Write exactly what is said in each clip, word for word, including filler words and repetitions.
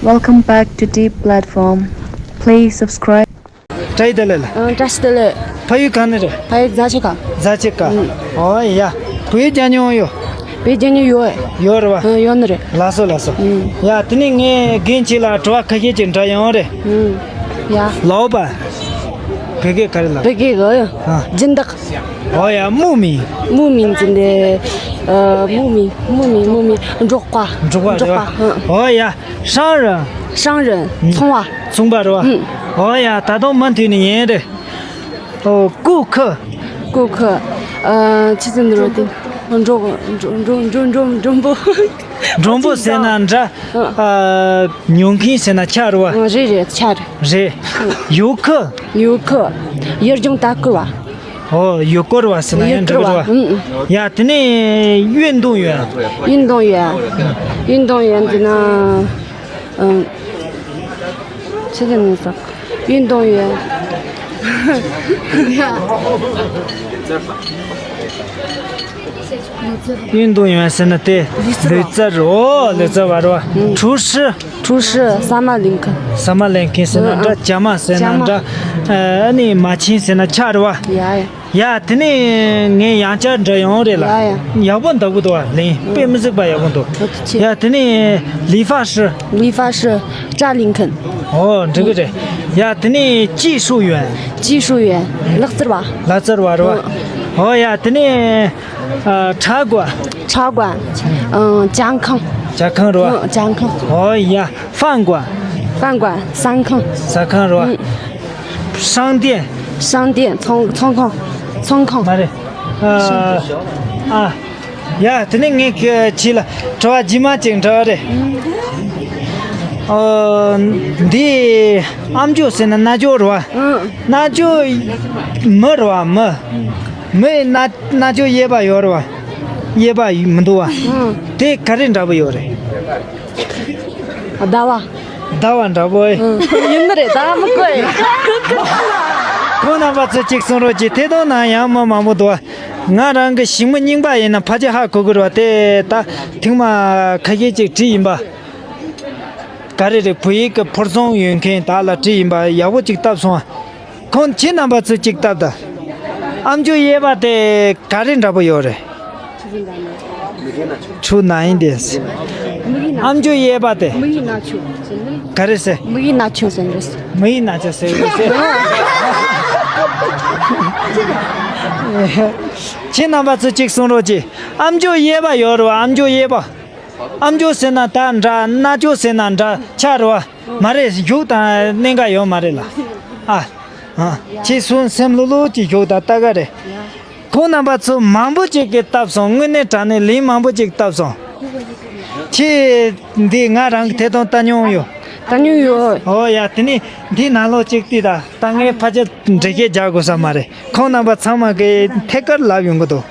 Welcome back to Deep Platform. Please subscribe. བཀྲ་ཤིས་བདེ་ལེགས་ལགས། ཨ། བཀྲ་ཤིས་བདེ་ལེགས། ཕ་ཡུལ་གང་ནས་རེད། ཕ་ཡུལ་རྫ་ཆུ་ཁ། རྫ་ཆུ་ཁ། ཨུ། ཨོ་ཡ། བོད་ཡིག་སྦྱང་མྱོང་ཡོད། བོད་ཡིག་སྦྱང་མྱོང་ཡོད། ཡོད་རེད་བ། ཨ། ཡོད་ནི་རེད། ལགས་སོ་ལགས་སོ། ཨུ། ཡ། དེ་ནས་ངས་རྒན་ཁྱེད་ལ་དྲི་བ་ཁ་ཤས་ཅིག་འདྲི་ཡོང་རེད། ཨུ། ཡ། ལའོ་པན། བོད་སྐད་ག་རེ་ལབ། བོད་སྐད་གི། ཨ། སྦྱིན་བདག། ཨོ་ཡ། 牧民། 牧民 ཟེར་ནས། ཨ། 牧民། 牧民། 牧民། འབྲོག་པ། འབྲོག་པ། འབྲོག་པ། ཨ། ཨོ་ཡ། 商人། 商人། 嗯。 ཚོང་བ། ཚོང་པ་རེད་བ། ཨུ། ཨོ་ཡ། ད་དུང་མུ་མཐུད་ནས་ཡིན་རེད། ཨོ། 顾客། 顾客། ཨ། ཆི་ཟེར་འདི་རེད་དེ། མགྲོན། མགྲོན། མགྲོན། མགྲོན། མགྲོན་པོ། མགྲོན་པོ་ཟེར་ན་འདྲ། ཨ། ཉོ་མཁན་ཟེར་ན་ཆ་རེད་བ། ཨ། རེད་རེད། ཆ་རེད། རེད། 游客། 游客། ཡུལ་ལྗོངས་ལྟ་སྐོར་བ། ཨོ། ཡུལ་སྐོར་བ་ཟེར་ན་ཡང་འགྲིག་རེད་བ། ཡུལ་སྐོར་བ། ཨུ། ཡ། དེ་ནས་运动员། 运动员། 运动员 ཟེར་ན། ཨ། ཆི་ཟེར་ནས་ཟེར། 运动员། 运动员 ཟེར་ན་དེ་ལུས་རྩལ་བ། ལུས་རྩལ་རོ། ལུས་རྩལ་བ་རོ། 厨师། 厨师། ཟ་མ་ལེན་མཁན། ཟ་མ་ལེན་མཁན་ཟེར་ན་འདྲ། ཨ། ཇ་མ་ཟེར་ན་འདྲ། ཇ་མ། ཨ་ནི་མ་བྱན་ཟེར་ན་ཆ་རེད་བ། ཡ་ཡ། ཡ། དེ་ནས་ངས་ཡང་བསྐྱར་འདྲི་ཡོང་རེད་ལགས། ཡ་ཡ། ཡག་པོ་འདུག་གི་འདུག་བ། ལན་དཔེ་མི་སྲིད་པ་ཡག་པོ་འདུག་ཨོ་ཁེ། ཡ། དེ་ནས་理发师། 理发师། སྐྲ་ལེན་མཁན། ཨོ། འགྲིག་གི་རེད། ཡ། དེ་ནས་技术员། 技术员། ལག་རྩལ་བ། ལག་རྩལ་བ་རེད་བ། ཨོ། ཨོ་ཡ། དེ་ནས། ཨ། 茶馆། 茶馆། ཨ། ཇ་ཁང་། ཇ་ཁང་རེད་བ། ཨ། ཇ་ཁང་། ཨོ་ཡ། 饭馆། 饭馆། ཟ་ཁང་། ཟ་ཁང་རེད་བ། ཨ། 商店། 商店། ཚོང་། ཚོང་ཁང་། ཚོང་ཁང་། མ་རེད། ཨ། ཨ། ཡ། དེ་ནས་ངས་ཁྱེད་ལ་དྲི་བ་རྗེས་མ་ཅིག་འདྲི་བ་རེད། ཨོ། འདི་ཨམ་ཅོག་ཟེར་ན་རྣ་ཅོག་རེད་བ། ཨང་། རྣ་ཅོག་མི་རེད་བ། མི། མི་ཡི་རྣ། རྣ་ཅོག་གཡས་པ་ཡོད་རེད་བ། གཡས་པ་མི་འདུག་བ། ཨང་། དེ་ག་རེ་འདྲ་པོ་ཡོད་རེད། ཟླ་བ། ཟླ་བ་འདྲ་པོ་ཨེ། ཨང་། ཡིན་ནི་རེད། ད་མི་གོ་ཨེ། ཁོང་རྣམ་པ་ཚོ་གཅིག་གསུང་རོགས་གྱིས། ཐད་གཏོང་ནང་ཡང་མི་མང་པོ་འདུག་ང་རང་གི་ཞིབ་མོ་རྙིང་པ་ཡིན་ན་ཕལ་ཆེར་ཧ་གོ་གི་རེད་བ། དེ་ད་ཐེངས་མ་ཁ་ཤས་ཅིག་བྲིས་ཡིན་པ། ག་རེ་རེད། བོད་ཡིག་གི་ཕུར་ཚོང་ཡོད་མཁན་དག་ལ་བྲིས་ཡིན་པ། ཡག་པོ་ཅིག་བཏབ་སོང་ཨ། ཁོང་ཁྱེད་རྣམ་པ་ཚོས་ཅིག་བཏབ་དང་། ཨམ་ཅོག་གཡས་པ་དེ་ག་རེ་འདྲ་པོ་ཡོད་རེད། ཆུ་ན་ཡིན་ཏེ། ཨམ་ཅོག་གཡས་པ་དེ། 木易ណា丘 ཟེར་ནི། ག་རེ་ཟེར། 木易ណា丘 ཟེར་ནི། 木易ណា丘 ཟེར་ཟེར། ཁྱེད་རྣམ་པ་ཚོས་ཅིག་གསུང་རོགས་གྱིས། ཨམ་ཅོག་གཡས་པ་ཡོད་རེད་བ། ཨམ་ཅོག་གཡས་པ། ཨམ་ཅོག་ཟེར་ན་ད་འདྲ། རྣ་ཅོག་ཟེར་ན་འདྲ་ཆ་རེད་བ། མ་རེད། བཞུགས་དང་གནད་འགག་ཡོད་མ་རེད་ལགས། ཨ། ཨ། ཁྱེད་ཚོ་སེམས་ལྷོད་ལྷོད་ཀྱིས་བཞུགས་དང་། ལྟ་ག་རེད། ཁོང་རྣམ་པ་ཚོ་མང་པོ་ཅིག་གིས་བཏབ་སོང་། དངོས་གནས་དྲང་གནས་ལན་མང་པོ་ཅིག་བཏབ་སོང་། ཁྱེད་འདི་ང་རང་གི་ཐད་གཏོང་ལྟ་མྱོང་ཡོད། ལྟ་མྱོང་ཡོད། ཨོ་ཡ། དེ་ནས་འདི་ནང་ལོགས་ཅིག་བལྟས་དང་། ད་ངས་ཕལ་ཆེར་འགྲེལ་བཤད་རྒྱག་དགོས་ས་མ་རེད། ཁོང་རྣམ་པ་ཚང་མ་གིས་ཐད་ཀར་ལབ་ཡོང་གི་འདུག་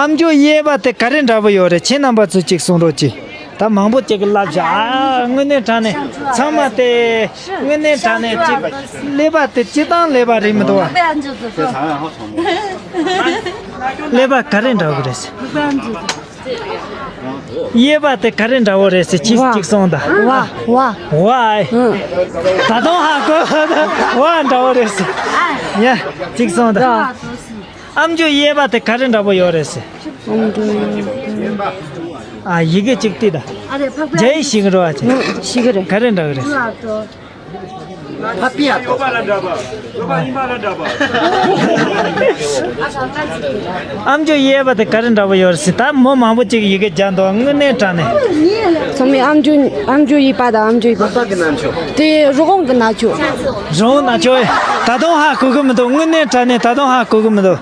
ཨམ་ཅོག་གཡས་པ་དེ་ག་རེ་འདྲ་པོ་ཡོད་རེད། ཁྱེད་རྣམ་པ་ཚོས་ཅིག་གསུང་རོགས་གྱིས། ད་མང་པོ་ཅིག་གིས་ལབ་བཞག་ཨ། དངོས་གནས་དྲང་གནས་ཚང་མ་དེ། དངོས་གནས་དྲང་གནས་ཅིག་ཀླད་པ་དེ་སྤྱིར་བཏང་ཀླད་པ་རེད་མི་འདུག་བ། ཀླད་པ་ག་རེ་འདྲ་པོ་རེད་ཟེར། གཡས་པ་དེ་ག་རེ་འདྲ་པོ་རེད་ཟེར། ཁྱེད་ཅིག་གསུང་དང་། ཝ། ཝ། ཝ་ཨེ། ཨང་། ད་དུང་ཧ་གོ། ཝ་འདྲ་པོ་རེད་ཟེར། ཡ། ཅིག་གསུང་དང་། ཨམ་ཅོག་གཡས་པ་དེ་ག་རེ་འདྲ་པོ་ཡོད་རེད་ཟེར། ཨམ་ཅོག་གཡས་པ། ཨ། ཡི་གེ་གཅིག་བལྟས་དང་། རྒྱ་ཡིག་ཤེས་ཀྱི་རེད་བ། ཁྱེད། ཤེས་ཀྱི་རེད། ག་རེ་འདྲ་གི་རེད་ཟེར། ཨམ་ཅོག་གཡས་པ་དེ་ག་རེ་འདྲ་པོ་ཡོད་རེད་ཟེར། ད་མི་མང་པོ་ཅིག་ཡི་གེ་རྒྱག་འདུག་དངོས་གནས་དྲང་གནས། ཚང་མས་ཨམ་ཅོག་ཨམ་ཅོག་གཡས་པ་དང་ཨམ་ཅོག་གཡོན་པ། དེ་རི་བོང་གི་རྣ་ཅོག་རི་བོང་རྣ་ཅོག་ཨེ། ད་དུང་ཧ་གོ་གི་མི་འདུག་དངོས་གནས་དྲང་གནས་ད་དུང་ཧ་གོ་གི་མི་འདུག་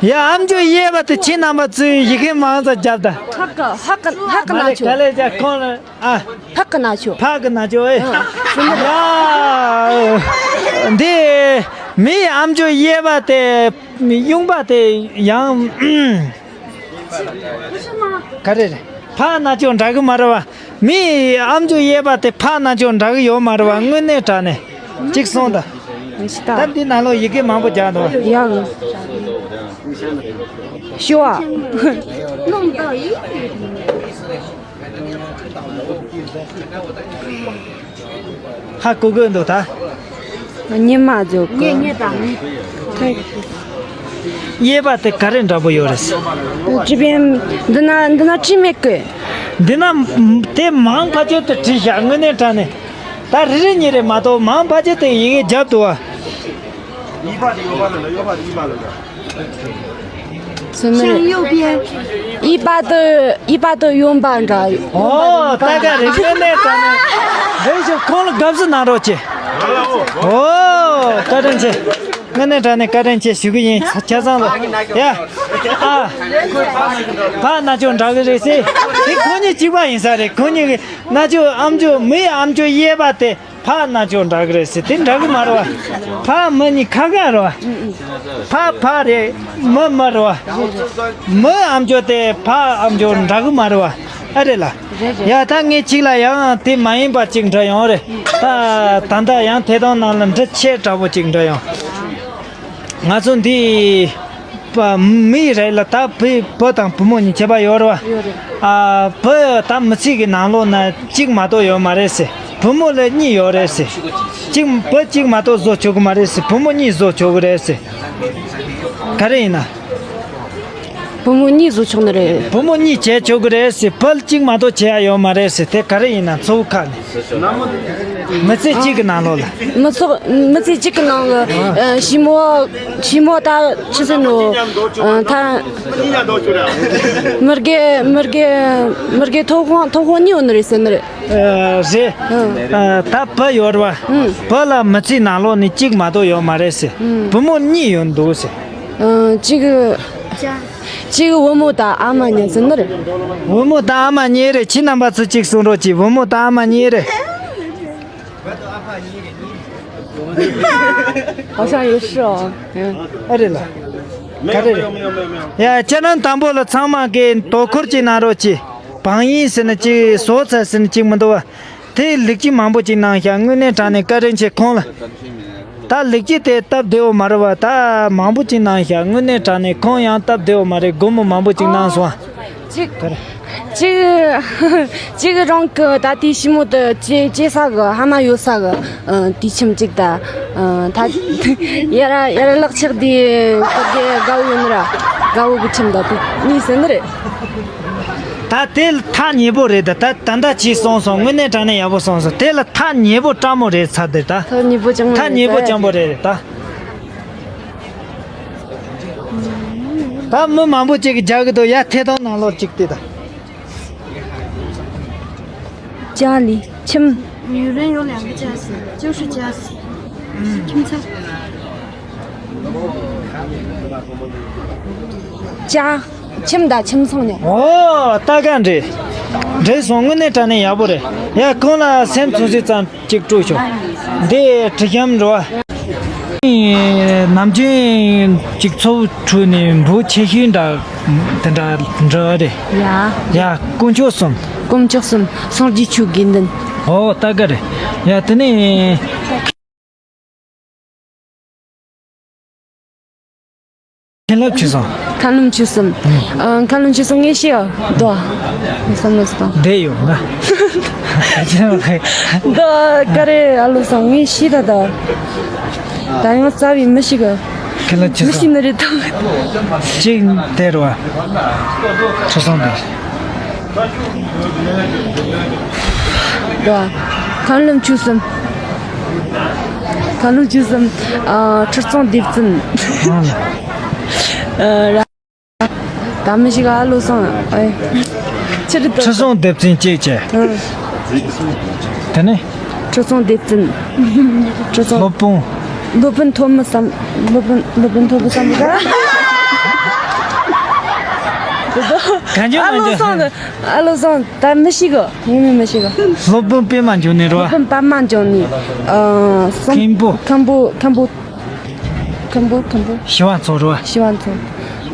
ཡ། ཨམ་ཅོག་གཡས་པ་དེ་ཁྱེད་རྣམ་པ་ཚོས་ཡི་གེ་མང་ཙམ་རྒྱབ་དང་། ཕག་གི། ཕག་གི། ཕག་གི་རྣ་ཅོག་མ་རེད། ག་ལེར་རྒྱག་ཁོང་ལ། ཨ། ཕག་གི་རྣ་ཅོག་ཕག་གི་རྣ་ཅོག་ཨེ། ཨ། ཡ། འདི་མིའི་ཨམ་ཅོག་གཡས་པ་དེ་གཡོན་པ་དེ་ཡང་། ག་རེ་རེད། ཕག་རྣ་ཅོག་འདྲ་གི་མ་རེད་བ། མིའི་ཨམ་ཅོག་གཡས་པ་དེ་ཕག་རྣ་ཅོག་འདྲ་གི་ཡོད་མ་རེད་བ། དངོས་གནས་དྲང་གནས་ཅིག་གསུང་དང་། ད་འདི་ནང་ལོགས་ཡི་གེ་མང་པོ་རྒྱག་འདུག་ཡ། ཞུ་བ། ཧ་གོ་གི་འདུག་ད། ཉི་མ་ཟོ་གི། ངས་ངས་དང་། གཡས་པ་དེ་ག་རེ་འདྲ་པོ་ཡོད་རེད། ཅི་བྱེད། འདི་ན་འདི་ན་བྲིས་མེད་གི། འདི་ན་དེ་མང་ཕལ་ཆེར་དུ་བྲིས་བཞག་དངོས་གནས་དྲང་གནས། ད་རེ་རེ་གཉིས་རེ་མ་གཏོགས་མང་ཕལ་ཆེར་དུ་ཡི་གེ་རྒྱབ་འདུག་བ། གཡས་པ་དེ་གཡོན་པ་ལ་འདྲ། གཡོན་པ་དེ་གཡས་པ་ལ་འདྲ། 向右边。 གཡས་པ་དེ་གཡས་པ་དེ་གཡོན་པ་འདྲ། ཨོ། ད་ག་རེ་དངོས་གནས་དྲང་གནས་རེད་ཞུ། ཁོང་ལ་དགའ་བསུ་གནང་རོགས་གྱིས། ཨོ། བཀའ་དྲིན་ཆེ། དངོས་གནས་དྲང་གནས་བཀའ་དྲིན་ཆེ་ཞུ་གི་ཡིན། ཆ་ཚང་ལ། ཡ། ཨ། ཕ་རྣ་ཅོག་འདྲ་གི་རེད་ཟེར། དེ་ཁོང་གཉིས་གཅིག་པ་ཡིན་ས་རེད། ཁོང་གཉིས་ཀྱི་རྣ་ཅོག་ཨམ་ཅོག་མིའི་ཨམ་ཅོག་གཡས་པ་དེ། ཕ་རྣ་ཅོག་འདྲ་གི་རེད་ཟེར། དེ་འདྲ་གི་མ་རེད་བ། ཕ་མི་གཉིས་ཁ་ཁ་རེད་བ། ཕ་ཕ་རེད། མི་མི་རེད་བ། མི་ཨམ་ཅོག་དེ་ཕ་ཨམ་ཅོག་འདྲ་གི་མ་རེད་བ། ཨ་རེད་ལ། ཡ་ད་ངས་གཅིག་ལ་ཡང་དེ་མ་ཡིན་པ་གཅིག་འདྲ་ཡོང་རེད། ད་ད་ལྟ་ཡང་དེ་དང་ནང་ལ་འདྲི་ཆེ་དྲག་པོ་གཅིག་འདྲ་ཡོང་། ང་ཚོ་འདི། པ་མི་རེད་ལ། ད་བུ་བུ་དང་བུ་མོ་གཉིས་ཁྱད་པར་ཡོད་རེད་བ། ཡོད་རེད། ཨ། བུ་ད་མི་ཚེ་གི་ནང་ལོགས་ན་གཅིག་མ་གཏོགས་ཡོད་མ་རེད་ཟེར། བུ་མོ་ལ་གཉིས་ཡོད་རེད་ཟེར། གཅིག་བུ་གཅིག་མ་གཏོགས་བཟོ་ཆོག་གི་མ་རེད་ཟེར། བུ་མོ་གཉིས་བཟོ་ཆོག་གི་རེད་ཟེར། ག་རེ་ཡིན་ན། བུ་མོ་གཉིས་བཟོ་ཆོག་ནི་རེད། བུ་མོ་གཉིས་བྱས་ཆོག་གི་རེད་ཟེར། བུ་གཅིག་མ་གཏོགས་བྱས་ཡ་ཡོད་མ་རེད་ཟེར། དེ་ག་རེ་ཡིན་ན་མཚོ་བོད་ཁ་ནས། མི་ཚེ་གཅིག་གི་ནང་ལོགས་ལ། མི་ཚོགས་མི་ཚེ་གཅིག་གི་ནང་གི་ཨ། ཞི་མོ་ཞི་མོ་ད་ཆི་ཟེར་ནོ། ཨ། ད་མི་དགེ་མི་དགེ་མི་དགེ་ཐོབ་ཁོང་ཐོབ་ཁོང་གཉིས་ཡོད་ནི་རེད་ཟེར་ནི་རེད། ཨ། རེད། ཨ། ད་བུ་ཡོད་རེད་བ། ཨ། བུ་ལ་མི་ཚེ་ནང་ལོགས་ནས་གཅིག་མ་གཏོགས་ཡོད་མ་རེད་ཟེར། ཨ། བུ་མོ་གཉིས་ཡོད་འདུག་ཟེར། ཨ། གཅིག་གཅིག་བུ་མོ་དང་ཨ་མ་གཉིས་ཟེར་ནི་རེད། བུ་མོ་དང་ཨ་མ་གཉིས་རེད། ཁྱེད་རྣམ་པ་ཚོ་གཅིག་གསུང་རོགས་གྱིས། བུ་མོ་དང་ཨ་མ་གཉིས་རེད། 好像也是哦。嗯。 ཨ་རེད་ལ། ག་རེ་རེད། ཡ། ཁྱེད་རང་དང་པོ་ལ་ཚང་མ་གི་དོ་ཁུར་གཅིག་གནང་རོགས་གྱིས། བང་ཡིན་ཟེར་ནི་གཅིག་བཟོ་ཚར་ཟེར་ནི་གཅིག་མི་འདུག་བ། དེ་ལེགས་སྐྱེས་མང་པོ་གཅིག་གནང་ཤག་དངོས་གནས་དྲང་གནས་བཀའ་དྲིན་ཆེ་ཁོང་ལ། ད་ལེགས་སྐྱེས་དེ་སྟབས་བདེ་བོ་མ་རེད་བ། ད་མང་པོ་གཅིག་གནང་ཤག་དངོས་གནས་དྲང་གནས་ཁོང་ཡང་སྟབས་བདེ་བོ་མ་རེད། སྒོར་མོ་མང་པོ་གཅིག་གནང་སོང་ཨ། གཅིག་གཅིག་གཅིག་རང་གི་ད་དེ་ཞི་མོ་དེ་ཅེ་ཅེ་ས་གི་ཧ་མ་ཡོད་ས་གི། ཨ། དེ་ཁྱིམ་གཅིག་ད། ཨ། ད་ཡར་ཡར་ལག་ཆགས་དེ་གི་དགའ་བོ་ཡོད་ནི་ར། དགའ་བོ་གི་ཁྱིམ་ད་དེ་གཉིས་ཟེར་ནི་རེད། ད་དེ་ལ་ཐག་ཉེ་པོ་རེད། ད་ད་ད་ད་ཅིག་སོང་སོང་། དངོས་གནས་དྲང་གནས་ཡག་པོ་སོང་སོང་། དེ་ལ་ཐག་ཉེ་པོ་སྤྲ་མོ་རེད་ཚ་དེ་ད། ཐག་ཉེ་པོ་ཅང་མོ་ཐག་རེད་ཉེ་པོ་ད། ཅང་པོ་རེད་རེད་ད། ད་མི་མང་པོ་ཅིག་གིས་རྒྱག་གི་འདུག་ཡ། ཐད་གཏོང་ནང་ལོགས་ཅིག་དེ་ད། 家里 ཁྱིམ། 女人有两个家字，就是家字。ཁྱིམ་ཚང་། 家 ཁྱིམ་དང་ཁྱིམ་ཚང་ནས། ཨོ། ད་ག་འདྲ། འདྲ་སོང་། དངོས་གནས་དྲང་གནས་ཡག་པོ་རེད། ཡ། ཁོང་ལ་སེམས་ཚོར་ཞིག་ཙམ་གཅིག་སྤྲོད་ཤོག་འདི་དྲི་ཞིམ་འགྲོ་བ། ནམ་རྒྱུན་གཅིག་ཚོགས་ཁྲོད་ནས་འབོད་ཆེ་ཤོས་འདྲ་དེ་འདྲ་འདྲ་རེད། ཡ། ཡ། དཀོན་མཆོག་གསུམ། དཀོན་མཆོག་གསུམ། སངས་རྒྱས་ཆོས་དགེ་འདུན། ཨོ། ད་ག་རེད། ཡ། དེ་ནས། མཁན་སློབ་ཆོས་གསུམ། མཁན་སློབ་ཆོས་གསུམ། ཨ། མཁན་སློབ་ཆོས་གསུམ་ངས་ཤེས་ཡ། དོ། བསམ་བློ་བཏང་། བསྡད་ཡོད་ང་། དོ་ག་རེ་ཨ་ལོ་སང་ངས་ཤེས་ད་ད། ད་ཡང་རྩ་བའི་མི་ཞིག་གི། མཁན་སློབ་ཆོས་མི་ཞིག་གསུམ། ནི་རེད་ད། གཅིག་དེ་རེད་བ། ཆོས་གསུམ་དེ། དོ། མཁན་སློབ་ཆོས་གསུམ། མཁན་སློབ་ཆོས་གསུམ། ཨ། ཁྲི་སྲོང་ལྡེ་བཙན། ཨ། ར། ད་མི་ཞིག་ཨ་ལོ་སང་། ཨེ། ཆི་རེད་དོ། ཁྲི་སྲོང་ལྡེ་བཙན་གཅིག་བྱས། ཨ། དེ་ནས། ཁྲི་སྲོང་ལྡེ་བཙན། ཁྲི་སྲོང་། སློབ་དཔོན། སློབ་དཔོན་ཐོན་མི་བསམ། སློབ་དཔོན། སློབ་དཔོན་ཐོན་མི་བསམ་ག་ག་ཅི་ཨ་ལོ་སང་། ཨ་ལོ་སང་ད་མི་ཞིག་གི། ངོ་མ་མི་ཞིག་གི། སློབ་དཔོན་པད་མ་འབྱུང་གནས་རེད་བ། སློབ་དཔོན་པད་མ་འབྱུང་གནས། ཨ། སམ། མཁན་པོ། མཁན་པོ། མཁན་པོ། མཁན་པོ། མཁན་པོ། ཞི་བ་འཚོ་རེད་བ། ཞི་བ་འཚོ།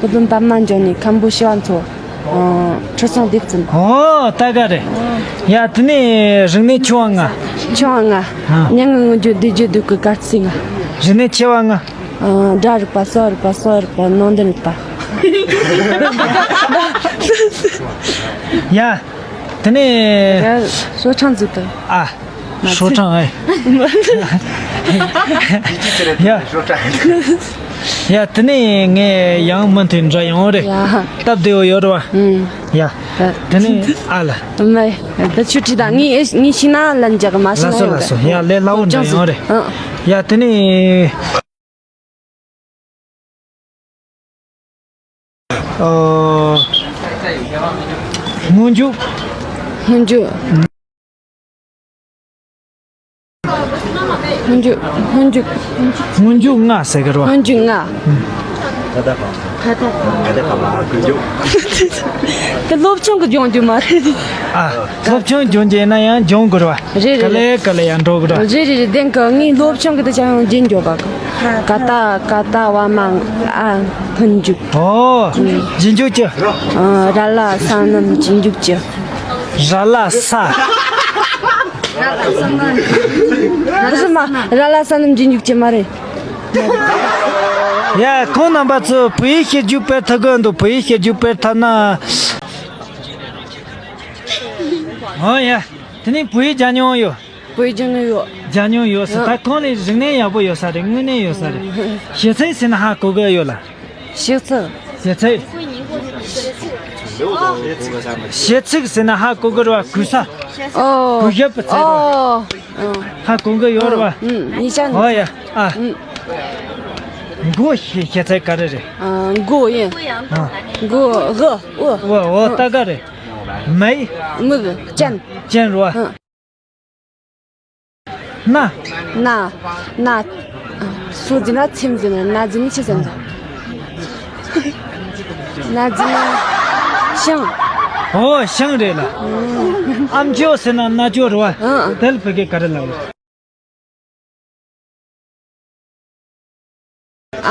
སློབ་དཔོན་པད་མ་འབྱུང་གནས། མཁན་པོ་ཞི་བ་འཚོ། ཨ། ཁྲི་སྲོང་ལྡེ་བཙན། ཨོ། ད་ག་རེད། ཡ། དེ་ནས་རིག་གནས་ཆུང་བ་ལྔ། ཆུང་བ་ལྔ། ཨ། སྙན་ངག་མངོན་བརྗོད་བདེ་བརྗོད་འདུག་གི་གར་རྩིས་ལྔ། རིག་གནས་ཆེ་བ་ལྔ། ཨ། སྒྲ་རིག་པ། གསོ་རིག་པ། སྲོལ་རིག་པ། ནང་དོན་རིག་པ། ཡ། དེ་ནས། ཡ། ཧྲོ་ཁྲང་ཟིག་ཏུ། ཨ། ཧྲོ་ཁྲང་ཨེ། ཡ། ཡ། དེ་ནས་ངས་ཡང་མུ་མཐུད་འདྲི་ཡོང་རེད། ཡ། སྟབས་བདེ་བོ་ཡོད་རེད་བ། ཨུམ། ཡ། དེ་ནས་ཨ་ལ། མ། ད་ཁྱོད་དྲིས་དང་། ངས་ངས་ཤེས་ན་ལན་རྒྱག་གི། མ་ཤེས་ན་ཡོང་། ལགས་སོ་ལགས་སོ། ཡ། ལས་སླ་བོ་འདྲ་ཡོང་རེད། ཨ། ཡ། དེ་ནས། ཨ། སྔོན་འཇུག་སྔོན་འཇུག་སྔོན་འཇུག་སྔོན་འཇུག་སྔོན་འཇུག་ལྔ་ཟེར་གི་རེད་བ། སྔོན་འཇུག་ལྔ། ཨུམ། དེ་སློབ་ཆུང་གི་སྦྱོང་རྒྱུ་མ་རེད། ཨ། སློབ་ཆུང་སྦྱོང་རྒྱུ་ཡིན་ན་ཡང་སྦྱོང་དགོས་རེད་བ། རེད་རེད། ག་ལེ་ག་ལེ་ཡང་འགྲོ་དགོས་རེད། རེད་རེད་རེད། བདེན་གི། ངས་སློབ་ཆུང་གི་དེ་ཆ་ཡང་རྒྱན་འཇོག་ག་གི། ཀ་ཏ་ཀ་ཏ་བ་མ་ཨ་སྔོན་འཇུག་ཨོ། རྗེས་འཇུག་ཅི། ཨ། ར་ལ་ས་རྣམས་རྗེས་འཇུག་ཅི། ར་ལ་ས། ར་ལ་ས་རྣམས་། ར་ལ་ས་རྣམས་རྗེས་འཇུག་ཅི་མ་རེད། ཡ། ཁོང་རྣམ་པ་ཚོས་བོད་ཡིག་ཤེས་རྒྱུ་དཔེ་ཐུབ་གི་འདུག་བོད་ཡིག་ཤེས་རྒྱུ་དཔེ་ཐུབ་ན། ཨོ་ཡ། དེ་ནས་བོད་ཡིག་སྦྱང་མྱོང་ཡོད། བོད་ཡིག་སྦྱང་མྱོང་ཡོད། སྦྱང་མྱོང་ཡོད་ཟེར། ཨ། ད་ཁོང་ལ་རིག་གནས་ཡག་པོ་ཡོད་ས་རེད། དངོས་གནས་ཡོད་ས་རེད། གཞས་ཚིག་ཟེར་ན་ཧ་གོ་གི་ཡོད་ལ། གཞས་ཚིག་གཞས་ཚིག་གཞས་ཚིག་ཟེར་ན་ཧ་གོ་གི་རེད་བ། གོ་ས། ཨོ། གོ་ཞབས་པ་ཚིག་རེད་བ། ཨོ། ཧ་གོ་གི་ཡོད་རེད་བ། ཨུམ། ཡིན་ཤག་ཨོ་ཡ། ཨ། ཨུམ། མགོ་ཞེས་བྱ་ཚིག་ག་རེ་རེད། ཨ། མགོ་ཡིན། ཨ། མགོ་གི། འོ། འོ། འོ། ད་ག་རེད། མིག་མིག་སྤྱན། སྤྱན་རེད་བ། ཨ། སྣ། སྣ། སྣ། སོ་ཟེར་ན་ཚེམས་ཟེར་ན། སྣ་ཟེར་ན་ཆི་ཟེར་ན། སྣ་ཟེར་ན་ཤིང་། འོ། ཤིང་རེད་ལ། ཨམ་ཅོག་ཟེར་ན་སྣ་ཅོག་རེད་བ། ཨ། དེ་ལ་བོད་སྐད་ག་རེ་ལབ།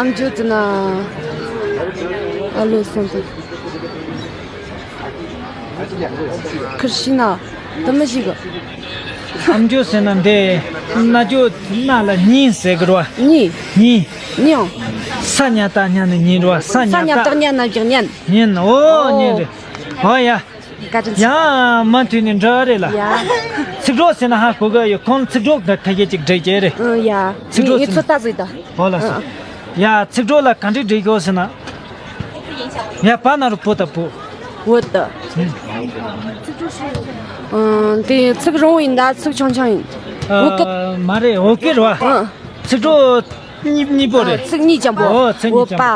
ཨམ་ཅོག་ཟེར་ན། ཨ། ལོ་སོང་དང་། ཁིར་ཤི་ན། དུ་མི་ཞིག་གི། ཨམ་ཅོག་ཟེར་ན་འདི། སྣ་ཅོག་སྣ་ལ་སྙིང་ཟེར་གི་རེད་བ། སྙིང་། སྙིང་། སྙིང་། ས་ཉ་བཏགས་སྙ་ན་སྙིང་རེད་བ། ས་ཉ་བཏགས་སྙ་ན་སྙིང་། སྙིང་། འོ། སྙིང་རེད། འོ་ཡ། བཀའ་དྲིན་ཆེ། ཡང་མུ་མཐུད་ནས་འདྲི་བ་རེད་ལ། ཡ། ཚིག་གྲོགས་ཟེར་ན་ཧ་གོ་གི་ཡོད། ཁོང་ཚིག་གྲོགས་འདི་ཁ་ཤས་ཅིག་འདྲི་རྒྱུ་རེད། ཨ། ཡ། ཚིག་གྲོགས་ངས་ཚོད་ལྟ་ཟིག་ད། འོ་ལགས་སོ། ཨ། ཡ། ཚིག་གྲོགས་ལ་ག་འདྲས་འདྲི་དགོས་ཟེར་ན། ཡ། བ་ན་རོ་བོ་ད་བོད། བོད་ད། ཨ། དེ་ཚིག་རིང་བོ་ཡིན་ད་ཚིག་ཆུང་ཆུང་ཡིན། ཨ། བོད་སྐད། མ་རེད། བོད་སྐད་རེད་བ། ཨ། ཚིག་གྲོགས་གཉིས། གཉིས་པོ་རེད། ཨ། ཚིག་གཉིས་ཅན་པོ། ཨོ། ཚིག་གཉིས་ཅན་པོ།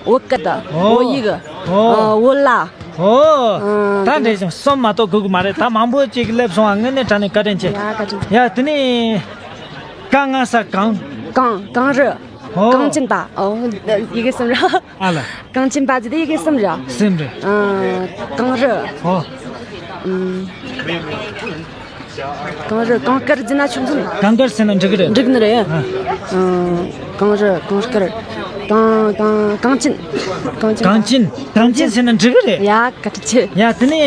བོད་པ། བོད་སྐད། ཨོ། བོད་ཡིག། ཨོ། ཨ། བོད་ལྭ། ཨོ། ཨ། ད་འདྲ་ཞིག་གསུམ་མ་གཏོགས་གོ་གི་མ་རེད། ད་མང་པོ་ཅིག་སླེབས་སོང་བ། དངོས་གནས་དྲང་གནས་བཀའ་དྲིན་ཆེ། ཡ། བཀའ་དྲིན། ཡ། དེ་ནས་ག་ང་ས་གངས། གངས། གངས་རི། ཨོ། གངས་ཅན་པ། ཨོ། ཡི་གེ་གསུམ་རེད། ཨ་ལ། གངས་ཅན་པ་ཟེར་དེ་ཡི་གེ་གསུམ་རེད། གསུམ་རེད། ཨ། གངས་རི། ཨོ། ཨུམ། གངས་རི། གངས་དཀར་ཟེར་ན་ཆོག་གི་མ། གངས་དཀར་ཟེར་ན་འགྲིག་གི་རེད། འགྲིག་ནི་རེད། ཨ། ཨ། གངས་རི། གངས་དཀར། གངས། གངས། གངས་ཅན། གངས་ཅན། གངས་ཅན། གངས་ཅན་ཟེར་ན་འགྲིག་གི་རེད། ཡ། བཀའ་དྲིན་ཆེ། ཡ། དེ་ནས།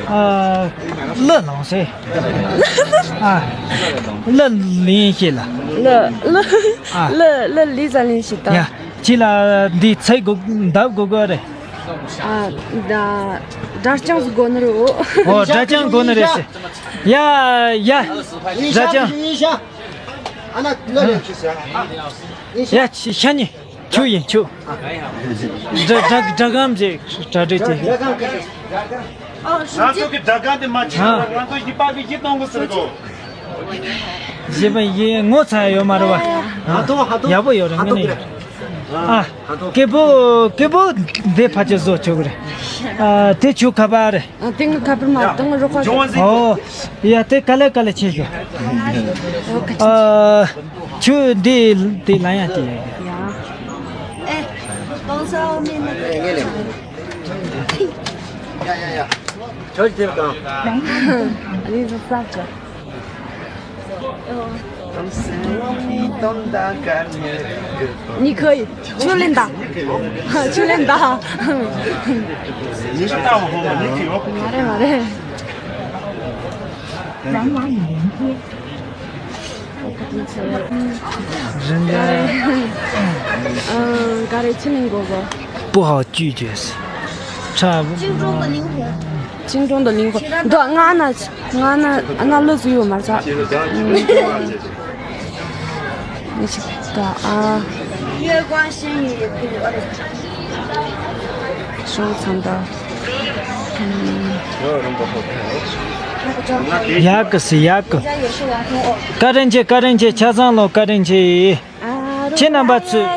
ཨ། གླུ་བླངས་སོང་། ཨ། གླུ་ལེན་ཤེས་ལ། གླུ། གླུ། ཨ། གླུ། གླུ་ལེན་ས་ལེན་ཤེས་ད། ཡ། ཁྱེད་ལ་འདི་ཚིག་གོ། འདེབས་དགོས་གི་རེད། ཨ། ད་སྒྲ་རྐྱང་ཟིག་དགོས་ནི་རེད། ཨོ། སྒྲ་རྐྱང་དགོས་ནི་རེད་ཟེར། ཡ། ཡ། སྒྲ་རྐྱང་། ཡ། ཤ་ཉེ། ཁྱོད་ཡིན་ཁྱོད། སྒྲ། སྒྲ། སྒྲ་སྒམ་ཅིག་གྲ་སྒྲིག་ཅིག་ང་ཚོ་གི་སྒྲ་སྒམ་དེ་མ་བྱེད་ན། ང་ཚོ་གཞས་པ་གི་གཞས་གཏོང་དགོས་ཟེར་གོ། གཞས་པ་ཡི་ངོ་ཚ་ཡོད་མ་རེད་བ། ཡག་པོ་ཡོད་རེད། དངོས་གནས་ཡོད། ཨ། སྐད་པོ། སྐད་པོ་འདི་ཕལ་ཆེར་བཟོ་ཆོག་གི་རེད། ཨ། དེ་ཁྱོད་ཁ་པར་རེད། ཨ། དེ་ངའི་ཁ་པར་མ། དེ་ངའི་རོགས་པ། ཨོ། ཡ། དེ་ག་ལེ་ག་ལེ་བྱེད་ཤོག་ཨོ། ཁ་ཆེ། ཨ། ཁྱོད་འདི་དེ་ལ་ཡང་དེ། ཡ། ཨེ། གཏོང་ས་འོ་མེད་ནི། ཡ་ཡ་ཡ། ཁྱོད་དེ་གང་། ཨ་ནི་བཟོ་ས་གི། 你可以。 ཆུ་ལེན་ད། ཆུ་ལེན་ད། 你是大伙吗？你可以。 མ་རེད། མ་རེད། 人家 嗯，咖啡七零果果。 不好拒绝。差不多。 心中的灵魂。འདི་ང་ན་ང་ན་ང་ལོ་ཟིག་ཡོད་མ་རེད། ཨ། 月光仙女也可以。 收藏的。 ཡག་གི་སི་ཡག་གི། བཀའ་དྲིན་ཆེ། བཀའ་དྲིན་ཆེ། ཆ་ཚང་ལོ་བཀའ་དྲིན་ཆེ། ཁྱེད་རྣམ་པ་ཚོས།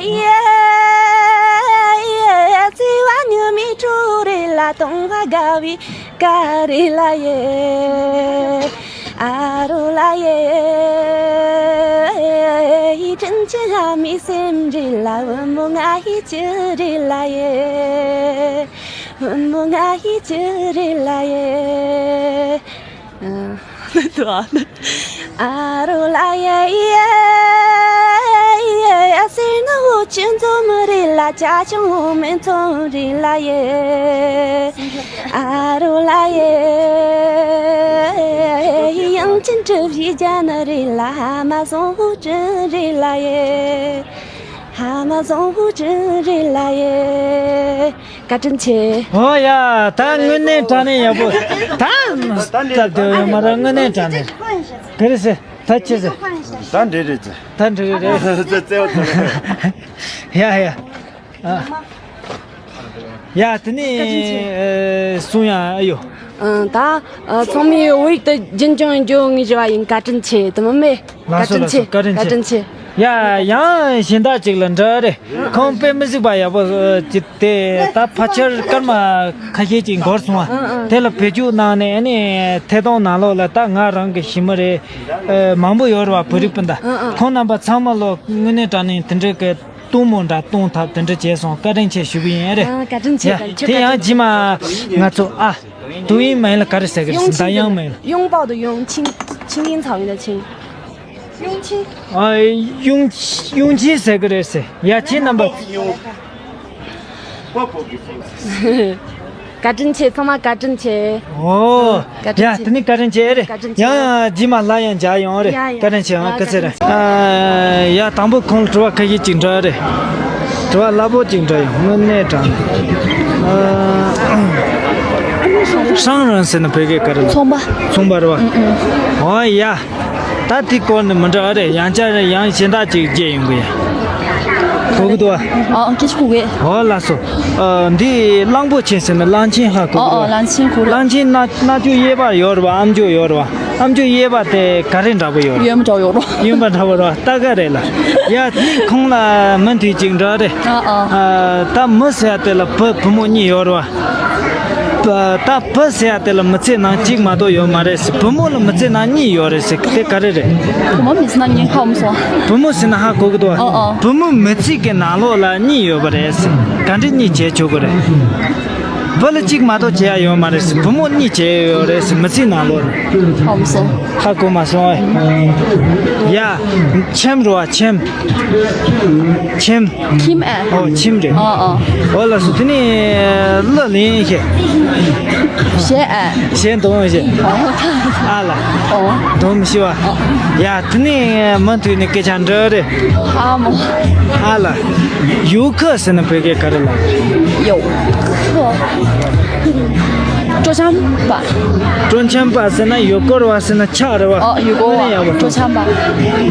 བཀའ་དྲིན་ཆེ། ཨོ་ཡ། ད་དངོས་གནས་དྲང་གནས་ཡག་པོ། ད་སྟབས་བདེ་ཡོད་མ་རེད། དངོས་གནས་དྲང་གནས། ག་རེ་ཟེར། ད་ཅི་ཟེར། ད་འདྲེ་རེད་ཟེར། ད་འདྲེ་རེད། ཟེར་ཟེར་བ་ཟེར། ཡ་ཡ། ཨ། ཡ་དེ་ནས་ཨེ་གསུང་ཡ་ཨ་ཡོ། ཨ། ད་ཨ་ཚང་མས་བོད་ཡིག་དེ་རྒྱུན་སྐྱོང་ཡོང་རྒྱུ་ངས་ཞུ་བ་ཡིན། བཀའ་དྲིན་ཆེ། དེ་མིན་མེད། ལགས་སོ། བཀའ་དྲིན་ཆེ། ལགས་སོ། བཀའ་དྲིན་ཆེ། བཀའ་དྲིན་ཆེ། ཡ་ཡང་གཞན་དག་ཅིག་ལ་འདྲི་རེད། ཁོང་དཔེ་མི་སྲིད་པ་ཡག་པོ་ཅིག་དེ་ད་ཕལ་ཆེར་སྐར་མ་ཁ་ཤས་ཅིག་འགོར་སོང་བ། དེ་ལ་བེད་སྤྱོད་གནང་ནས་ཨ་ནི་ཐད་གཏོང་ནང་ལོགས་ལ་ད་ང་རང་གི་ཞི་མི་རེད། ཨ། མང་པོ་ཡོད་རེད་བ། བོད་རིགས་སྤུན་ཟླ། ཁོང་རྣམ་པ་ཚང་མ་ལོ་དངོས་གནས་དྲང་གནས་དེ་འདྲའི་གི་གཏོང་མོ་འདྲ་གཏོང་ཐབས་དེ་འདྲ་བྱས་སོང་། བཀའ་དྲིན་ཆེ་ཞུ་གི་ཡིན། ཨེ་རེད། ཨ། བཀའ་དྲིན་ཆེ། ཡ། བཀའ་དྲིན་ཆེ། དེ་ཡང་རྗེས་མ་ང་ཚོ། ཨ། ཏུའུ་ཡིན་མ་ཡིན་ལ་ག་རེ་ཟེར་གི་རེད། ཟེར། ད་ཡང་མ་ཡིན་ལ། 拥抱的拥，亲，亲亲草原的亲。 ཡུང་ཆིང་། ཨ། ཡུང་ཆིང་ཟེར་གི་རེད་ཟེར། ཡ། ཁྱེད་རྣམ་པ། བཀའ་དྲིན་ཆེ། ཚང་མ་བཀའ་དྲིན་ཆེ། ཨོ། བཀའ་དྲིན་ཡ། ཆེ། དེ་ནི་བཀའ་དྲིན་ཆེ། ཨེ་རེད། བཀའ་དྲིན་ཆེ། ཡང་ཡང་རྗེས་མ་ལ་ཡང་མཇལ་ཡོང་། ཨེ་རེད། ཡ་ཡ། བཀའ་དྲིན་ཆེ། ཨང་། སྐུ་ཚེ་རིང་། ཨ། ཡ། དང་པོ་ཁོང་ལ་དྲི་བ་ཁ་ཤས་ཅིག་འདྲི་རེད། དྲི་བ་སླ་པོ་ཅིག་འདྲི་ཡོང་། དངོས་གནས་དྲང་། ཨ། ཧྲང་རོན་ཟེར་ན་བོད་སྐད་ག་རེ་ལབ། ཚོང་པ། ཚོང་པ་རེད་བ། ཨང་ཨང་། ཨོ་ཡ། ད་དེའི་སྐོར་ནས་མི་འདྲ་བ་རེད། ཡང་བསྐྱར་ཡང་གཞན་དག་ཅིག་བརྗེ་ཡོང་གི་ཡིན། གོ་གི་འདུག་བ། ཨ། སྐད་ཆ་གོ་གི། ཨོ་ལགས་སོ། ཨ། འདི་གླང་པོ་ཆེ་ཟེར་ན་གླང་ཆེན་ཧ་གོ་གི་འདུག་བ། ཨ། ཨ། གླང་ཆེན་གོ་རེད། གླང་ཆེན་རྣ་རྣ་ཅོག་གཡས་པར་ཡོད་རེད་བ། ཨམ་ཅོག་ཡོད་རེད་བ། ཨམ་ཅོག་གཡས་པ་དེ་ག་རེ་འདྲ་པོ་ཡོད་རེད། གཡོན་པ་འདྲ་པོ་ཡོད་རེད། གཡོན་པ་འདྲ་པོ་རེད་བ། ལྟ་ག་རེད་ལ། ཡ། དེ་ཁོང་ལ་མུ་མཐུད་ཅིག་འདྲི་རེད། ཨ། ཨ། ཨ། ད་མི་ཟེར་ཡ་དེ་ལ་བུ་བུ་མོ་གཉིས་ཡོད་རེད་བ། ད་བུ་ཟེར་ཡ་དེ་ལ་མི་ཚེ་ནང་གཅིག་མ་གཏོགས་ཡོད་མ་རེད་ཟེར། བུ་མོ་ལ་མི་ཚེ་ནང་གཉིས་ཡོད་རེད་ཟེར། དེ་ག་རེ་རེད། བུ་མོ་མི་ཚེ་ནང་གཉིས་ཧ་མ་སོང་། བུ་མོ་ཟེར་ན་ཧ་གོ་གི་འདུག་བ། ཨ་ཨ། བུ་མོ་མི་ཚེ་གི་ནང་ལོགས་ལ་གཉིས་ཡོད་པ་རེད་ཟེར། ག་འདྲ་གཉིས་བྱས་ཆོག་གི་རེད། བུ་ལ་གཅིག་མ་གཏོགས་བྱེད་ཡ་ཡོད་མ་རེད་ཟེར། བུ་མོ་གཉིས་བྱས་ཡོད་རེད་ཟེར། མི་ཚེ་ནང་ལོགས་ལ། ཧ་མ་སོང་། ཧ་གོ་མ་སོང་ཨེ། ཡ། ཁྱིམ་རེད་བ། ཁྱིམ། ཁྱིམ། ཁྱིམ་ཨེ། ཨོ། ཁྱིམ་རེད། ཨོ་ཨོ། ཨོ་ལགས་སོ། དེ་ནས་གླུ་ལེན་ཤེས། ཤེས་ཨེ། ཤེས་འདུག་ཤེས། ཨོ། ཨ་ལ། ཨོ། འདུག་ཤེས་བ། ཨོ། ཡ། དེ་ནས་མུ་མཐུད་ནས་སྐད་ཆ་འདྲི་རེད། ཨ་མོ། ཨ་ལ། ཡུ་གུ་ཟེར་ན་བོད་སྐད་ག་རེ་ལབ། ཡུ་གུ། སྤྲོ་འཆམ་པ། སྤྲོ་འཆམ་པ་ཟེར་ན་ཡུ་གུར་བ་ཟེར་ན་ཆགས་རེད་བ། ཨོ། ཡུ་གུར་བ། དངོས་གནས་ཡག་པོ། སྤྲོ་འཆམ་པ།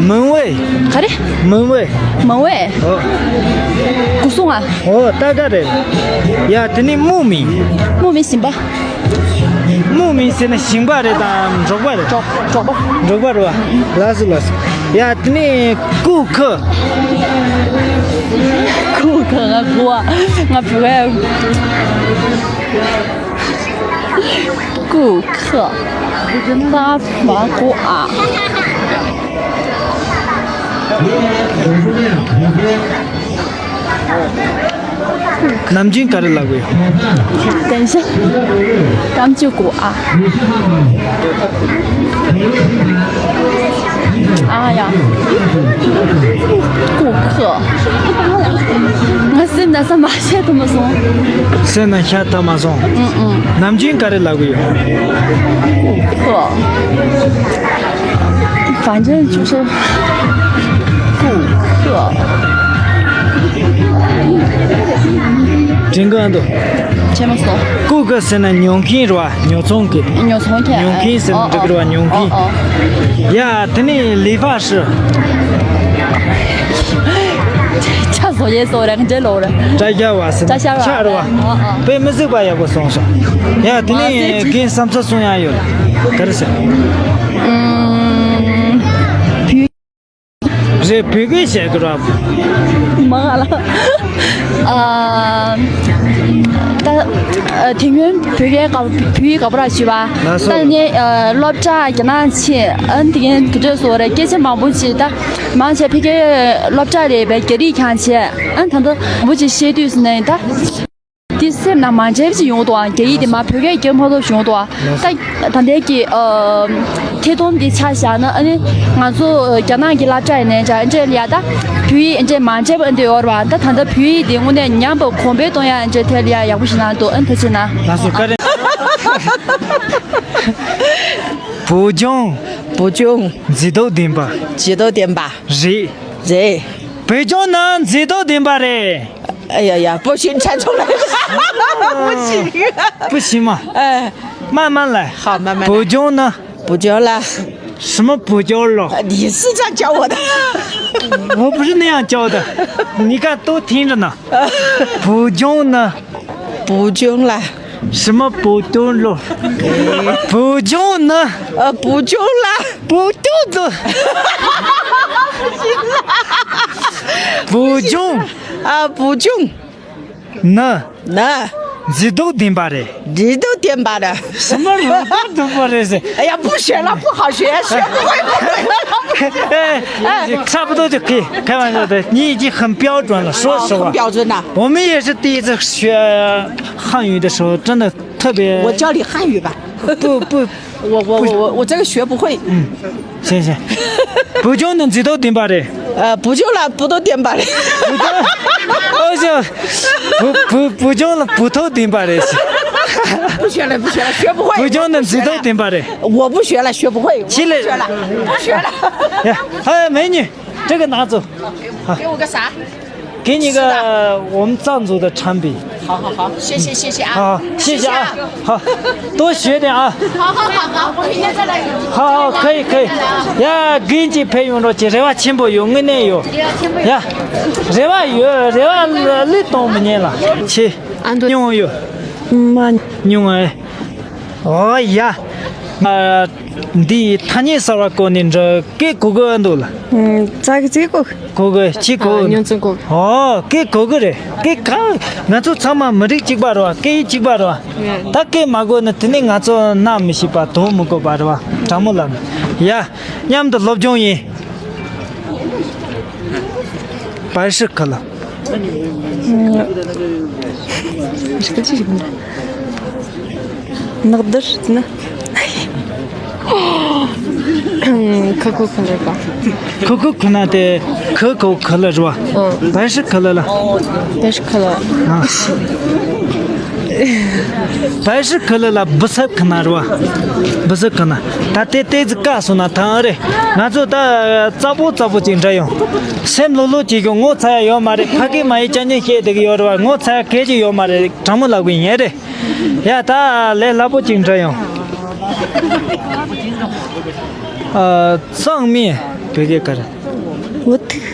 མིང་བའི། ག་རེ། མིང་བའི། མིང་བའི། ཨོ། སྐུ་སྲུང་ཨ། ཨོ། ད་ག་རེད། ཡ། དེ་ནས་དམུ་མིང་། དམུ་མིང་ཞིང་པ། དམུ་མིང་ཟེར་ན་ཞིང་པ་རེད་དམ་འབྲོག་པ་རེད། འབྲོག་འབྲོག་པ། འབྲོག་པ་རེད་བ། ལགས་སོ་ལགས་སོ། ཡ། དེ་ནས་སྐུ་ཁུ། སྐུ་ཁུ། ང་གོ་བ། ང་བོད་སྐུ་ཁུ། ད་མ་གོ་ཨ། ནམ་རྒྱུན་ག་རེ་ལབ་དགོས། 等一下། 刚就过啊。 ཨ་ཡ། 顾客། ང་སེམས་ན་ས་མ་ཤེས་ཐུབ་མ་སོང་། སེམས་ན་ཤ་ཐུབ་མ་སོང་། ཨུ་ཨུ། ནམ་རྒྱུན་ག་རེ་ལབ་དགོས། 顾客།反正就是顾客。 དྲན་གི་འདུག་བྱས་མ་སོང་། 顾客 ཟེར་ན་ཉོ་མཁན་རེད་བ། ཉོ་ཚོང་གི། ཉོ་ཚོང་གི། ཉོ་མཁན་ཟེར་ན་འགྲིག་གི་རེད་བ། ཉོ་མཁན། ཨོ་ཨོ། ཡ། དེ་ནས་理发师། ཆ་བཟོ་ཡས་སོ་རང་འདྲ་ལོ་ར། 扎线师། 扎线师། 扎线师། ཨོ་ཨོ། དཔེ་མི་སྲིད་པ་ཡག་པོ་གསུངས་སོང་། ཡ། དེ་ནས་རྒན་བསམ་ཚུལ་གསུང་ཡ་ཡོད་ལ། ག་རེ་ཟེར། ཨུམ། བོད། རེད། བོད་སྐད་བཤད་དགོས་ར། མ་ག་ལ། ཨ། ད། ཨ། དེ་སྔོན་བོད་སྐད་ག་བོད་ཡིག་ག་པར་ཞུ་བ། ལགས་སོ། ད་ནི་ཨ། སློབ་གྲྭ་རྒྱ་ནག་ཕྱིན། ཨ། དེ་གའི་དུས་ཚོད་སོ་རེད། སྐད་ཆ་མང་པོ་བྱས། ད་མང་ཆེ་ཕ་གིའི་སློབ་གྲྭ་རེད་པས། རྒྱ་རིགས་ཀྱང་བྱས། ཨ། ད་ལྟ་མང་པོ་ཅིག་བཤད་དུས་སུ་ནས་ད། འདི་སེམས་ནང་མ་འཇལ་ཅིག་ཡོང་འདུག་ཨ། རྒྱ་ཡིག་འདི་མ་བོད་སྐད་རྒྱབ་མ་ཐུབ་བྱུང་འདུག་ཨ། ད་ད་ལྟའི་གི་ཨ། ཐད་གཏོང་འདི་ཆ་བཞག་ན། ཨ་ནི་ང་ཚོ་རྒྱ་ནག་གི་སློབ་གྲྭ་ཡིན་ནའི་འདྲ། འདྲ་ལ་ཡ་ད་བོད་ཡིག་འདྲ་མ་འཇལ་བ་འདི་ཡོད་རེད་བ། ད་ད་ལྟ་བོད་ཡིག་འདི་དངོས་གནས་ཉམས་པ་གོང་འཕེལ་གཏོང་ཡ་འདྲ་ཐད་ལ་ཡ་ཡག་པོ་ཞིག་གནང་འདུག་ཨ། ཐུགས་རྗེ་གནང་། ལགས་སོ། བཀའ་དྲིན། བོད་ལྗོངས། བོད་ལྗོངས། མཛེས་སྡུག་ལྡན་པ། མཛེས་སྡུག་ལྡན་པ། རེད། རེད། བོད་ལྗོངས་ནི་མཛེས་སྡུག་ལྡན་པ་རེད། 哎呀呀，不行，唱错了。不行。不行吗？哎。慢慢来。好，慢慢来。 བོད་ལྗོངས་ནི། 不教了。 什么不教了？ 你是这样教我的。 我不是那样教的，你看都听着呢。 བོད་ལྗོངས་ནི། 不教了。 什么不教了？ བོད་ལྗོངས་ནི། 呃，不教了。 不教了。 བོད་ལྗོངས། 啊，不教。 ནི། ནི། མཛེས་སྡུག་ལྡན་པ་རེད། མཛེས་སྡུག་ལྡན་པ་རེད། 什么 མཛེས་སྡུག་ལྡན་པ་རེད་ཟེར། 哎呀，不学了，不好学，学不会，不会。 哎，差不多就可以，开玩笑的，你已经很标准了，说实话。 很标准呐。 我们也是第一次学汉语的时候，真的特别。 我教你汉语吧。 不，不， 我我我我我这个学不会。 行行。 བོད་ལྗོངས་ནི་མཛེས་སྡུག་ལྡན་པ་རེད། 呃，不教了，不都点吧嘞。 ཨོ་ཅོ། བོད་བོད་བོད་ལྗོངས་ལ་བོད་ཐོག་ལྡན་པ་རེད། 不学了，不学了，学不会。 བོད་ལྗོངས་ནི་མཛེས་སྡུག་ལྡན་པ་རེད། 我不学了，学不会。 ཆི་ལེ། 不学了，不学了。 ཡ། ཧ། མེ་ཉི། 这个拿走。 给我个啥？ 给你个我们藏族的产品。 好好好，谢谢谢谢啊。 好，谢谢啊。 好，多学点啊。 好好好好，我明天再来。 好好，可以可以。 ཡ། རྒན་གྱིས་ཕེབས་ཡོང་རོགས་གྱིས། རེ་བ་ཆེན་པོ་ཡོད། དངོས་གནས་ཡོད། ཡ། རེ་བ་ཡོད། རེ་བ་ལས་གཏོང་མི་ཉན་ལ། ཆེ། ཨ་མདོ། སྙུང་ཡོད། མ། སྙུང་ཨེ། ཨོ་ཡ། ཨ། འདི་ཐ་སྙད་གསར་བ་བཀོལ་ནས་འདྲ། སྐད་གོ་གི་འདུག་ལ། ཙག་གི་ཙིག་གོ། གོ་གི། ཅི་གོ། ཉོ་ཚོང་གོ། ཨོ། སྐད་གོ་གི་རེད། སྐད་ག་ང་ཚོ་ཚང་མ་མི་རིགས་གཅིག་པ་རེད་བ། སྐད་ཡིག་གཅིག་པ་རེད་བ། ད་སྐད་མ་གོ་ན་དེ་ནས་ང་ཚོ་ན་མི་ཤེས་པ། དོན་མི་གོ་བ་རེད་བ། དྲང་མོ་ལབ་ན། ཡ། མཉམ་དུ་སློབ་སྦྱོང་ཡིན། 白石客了。 ནག་དར་ན། ཁ་ཁུ་ཁུ་ལ་པ། ཁུ་ཁུ་ཁུ་ན་དེ། ཁུ་ཁུ་ཁུ་ལ་རེད་བ། 白石客了。 白石客了。 白石客了ལ་བི་སབ་ཁུ་ན་རེད་བ། བི་སབ་ཁུ་ན། ད་དེ་ཏོག་ཙམ་བཀག་སོང་ན་ཐང་རེད། ང་ཚོ་ད་ཙག་པོ་ཙག་པོ་ཅིག་འདྲ་ཡོང་། སེམས་ལྷོད་ལྷོད་ཅིག་ཡོང་། ངོ་ཚ་ཡ་ཡོད་མ་རེད། ཕ་གི་མ་ཡི་ཅ་ཉན་བཤད་བསྡད་ཀྱི་ཡོད་རེད་བ། ངོ་ཚ་ཡ་གལ་ཅིག་ཡོད་མ་རེད། དྲང་མོ་ལབ་གི་ཡིན་རེད། ཡ། ད་ལས་སླ་པོ་ཅིག་འདྲ་ཡོང་། ཨ། གཙང་མིན་བོད་སྐད་ག་རེ། འུ་ཐུག་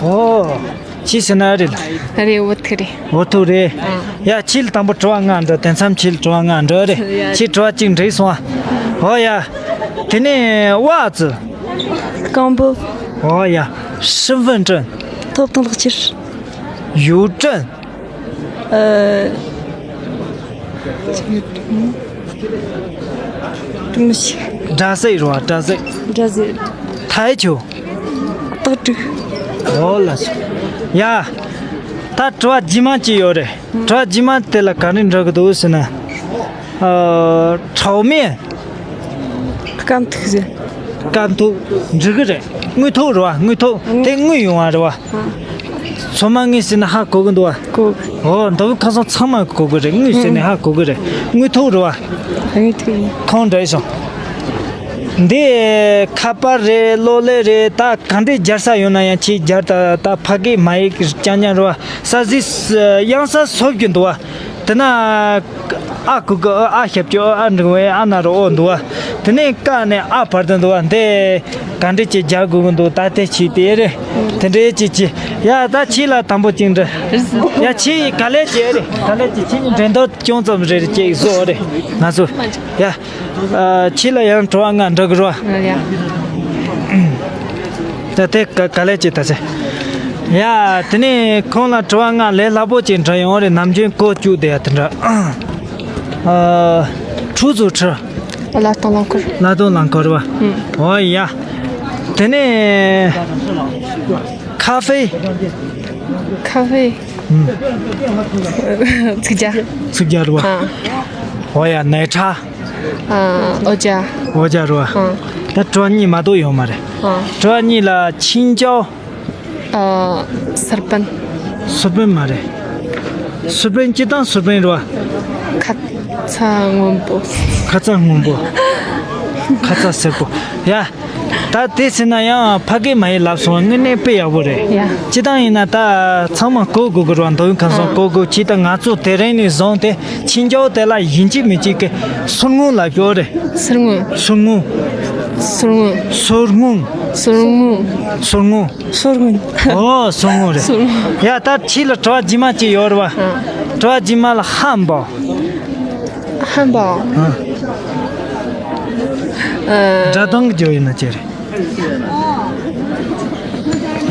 ཨོ། ཁྱི་ཟེར་ན་རེད་ལ། རེད། འུ་ཐུག་རེད། འུ་ཐུག་རེད། ཡ། ཁྱི་ལ་དང་པོ་དྲི་བ་ལྔ་འདྲི། དེ་མཚམས་ཁྱི་ལ་དྲི་བ་ལྔ་འདྲི་རེད། ཁྱི་དྲི་བ་གཅིག་འགྲིག་སོང་ཨ། ཨོ་ཡ། དེ་ནས་ཝ་ཙི། རྐང་པོ། ཨོ་ཡ། 身份证། ཐོབ་ཐང་ལག་ཁྱེར། 邮政། ཨ། དྲི་མི་ཤེས། སྒྲ་ཟིག་རེད་བ། སྒྲ་ཟིག་སྒྲ་ཟིག་ཐའི་ཆོ། སྟག་ཕྲུག་ཨོ་ལ་སོ། ཡ། ད་དྲི་བ་རྗེས་མ་ཅིག་ཡོད་རེད། དྲི་བ་རྗེས་མ་དེ་ལ་ག་རེ་འདྲི་གི་འདུག་ཟེར་ན། ཨ། 炒面། རྐམ་ཐུག་ཟེར། རྐམ་ཐུག་འགྲིག་གི་རེད། དངུལ་ཐུག་རེད་བ། དངུལ་ཐུག་དངུལ། དེ་དངུལ་ཡོང་བ་རེད་བ། ཚང་མ་དངུལ་ཟེར་ན་ཧ་གོ་གི་འདུག་བ། གོ། ཨོ། མདོ་དབུས་ཁམས་གསུམ་ཚང་མ་གོ་གི་རེད། དངུལ་ཟེར་ནས་ཧ་གོ་གི་རེད། དངུལ་ཐུག་རེད་བ། དངུལ་ཐུག་ཁོང་འདྲ་སོང་། འདི་ཁ་པར་རེད། གློག་ཀླད་རེད། ད་ག་འདྲས་སྦྱར་ས་ཡོད་ན་ཡང་ཁྱེད་སྦྱར། ད་ད་ཕ་གི་མ་ཡིག་རྐྱང་རྐྱང་རེད་བ། ས་གཟིགས་གཡང་ས་སོབ་ཀྱི་འདུག་བ། དེ་ན་ཨ་གུ་གུ་ཨ་ཞབས་ཀྱུ་ཨ་འབྲིང་བོ་ཨ་ན་རོ་ཨོ་འདུག་བ། དེ་ནས་ཀ་ནས་ཨ་བར་དུ་འདུག་བ། འདི་ག་འདྲས་ཅིག་སྦྱར་དགོས་ཀྱི་འདུག་ད་དེ་ཆི་དེ་རེད། དེ་འདྲས་ཅིག་ཅིག་ཡ་ད་ཁྱེད་ལ་དང་པོ་ཅིག་འདྲི། ཡ་ཁྱེད་ག་ལས་ཅིག་རེད། ག་ལས་ཅིག་ཁྱེད་ནི་འགྲན་ཟླ་ཅུང་ཙམ་རེ་རེ་ཅིག་བཟོ་རེད། ང་ཚོ་ཡ། ཨ། ཁྱེད་ལ་ཡང་དྲི་བ་ལྔ་འདྲི་གི་རོ། ཡ། ད་དེ་ག་ག་ལས་ཅི་ད་ཟེ། ཡ། དེ་ནས་ཁོང་ལ་དྲི་བ་ལྔ་ལས་སླ་པོ་ཅིག་འདྲི་ཡོང་རེད། ནམ་རྒྱུན་གོ་བཅུག་བསྡད་ཡ་དེ་འདྲ། ཨ། ཁྲུ་ཚོ་ཁྲི། ལ་སྟོང་ལང་འཁོར། ལ་སྟོང་ལང་འཁོར་བ། ཨུ། ཨོ་ཡ། དེ་ནས་ཁ་ཧྥེ། ཁ་ཧྥེ། ཚིག་ཇ། ཚིག་ཇ་རེད་བ། ཨ། ཨོ་ཡ། ནས་ཁྲ། ཨ། ཨོ་ཇ། ཨོ་ཇ་རེད་བ། ཨ། ད་དྲི་བ་གཉིས་མ་གཏོགས་ཡོད་མ་རེད། ཨ། དྲི་བ་གཉིས་ལ་ཆིན་ཅའོ། ཨ། སུར་པན། སུར་པན་མ་རེད། སུར་པན་སྤྱིར་བཏང་སུར་པན་རེད་བ། ཁ་ཚ་སྔོན་པོ། ཁ་ཚ་སྔོན་པོ། ཁ་ཚ་སེར་པོ། ཡ། ད་དེ་ཟེར་ན་ཡང་ཕ་གི་མ་ཡིག་ལབ་སོང་། དངོས་གནས་དཔེ་ཡག་པོ་རེད། ཡ། སྤྱིར་བཏང་ཡིན་ན་ད་ཚང་མ་གོ་དགོས་ཀྱི་རེད་བ། མདོ་དབུས་ཁམས་གསུམ་ཨ་གོ་དགོས། ཅི་ད་ང་ཚོ་དེ་རིང་ནས་བཟུང་སྟེ་ཆིན་ཅའོ་དེ་ལ་ཡིན་གཅིག་མིན་གཅིག་གི་སུར་སྔོན་ལབ་ཀྱི་ཡོད་རེད། སུར་སྔོན། སུར་སྔོན། སུར་སྔོན། སུར་སྔོན། སུར་སྔོན། སུར་སྔོན། སུར་སྔོན། ཨོ་སུར་སྔོན་རེད། སུར་སྔོན། ཡ་ད་ཁྱེད་ལ་དྲི་བ་རྗེས་མ་གཅིག་ཡོད་རེད་བ། ཨ། དྲི་བ་རྗེས་མ་ལ་ཧམ་པའོ། ཧམ་པའོ། ཨ། ཨ། སྒྲ་གདངས་ཀྱི་རྒྱུ་ཡིན་ན་ཅི་རེད།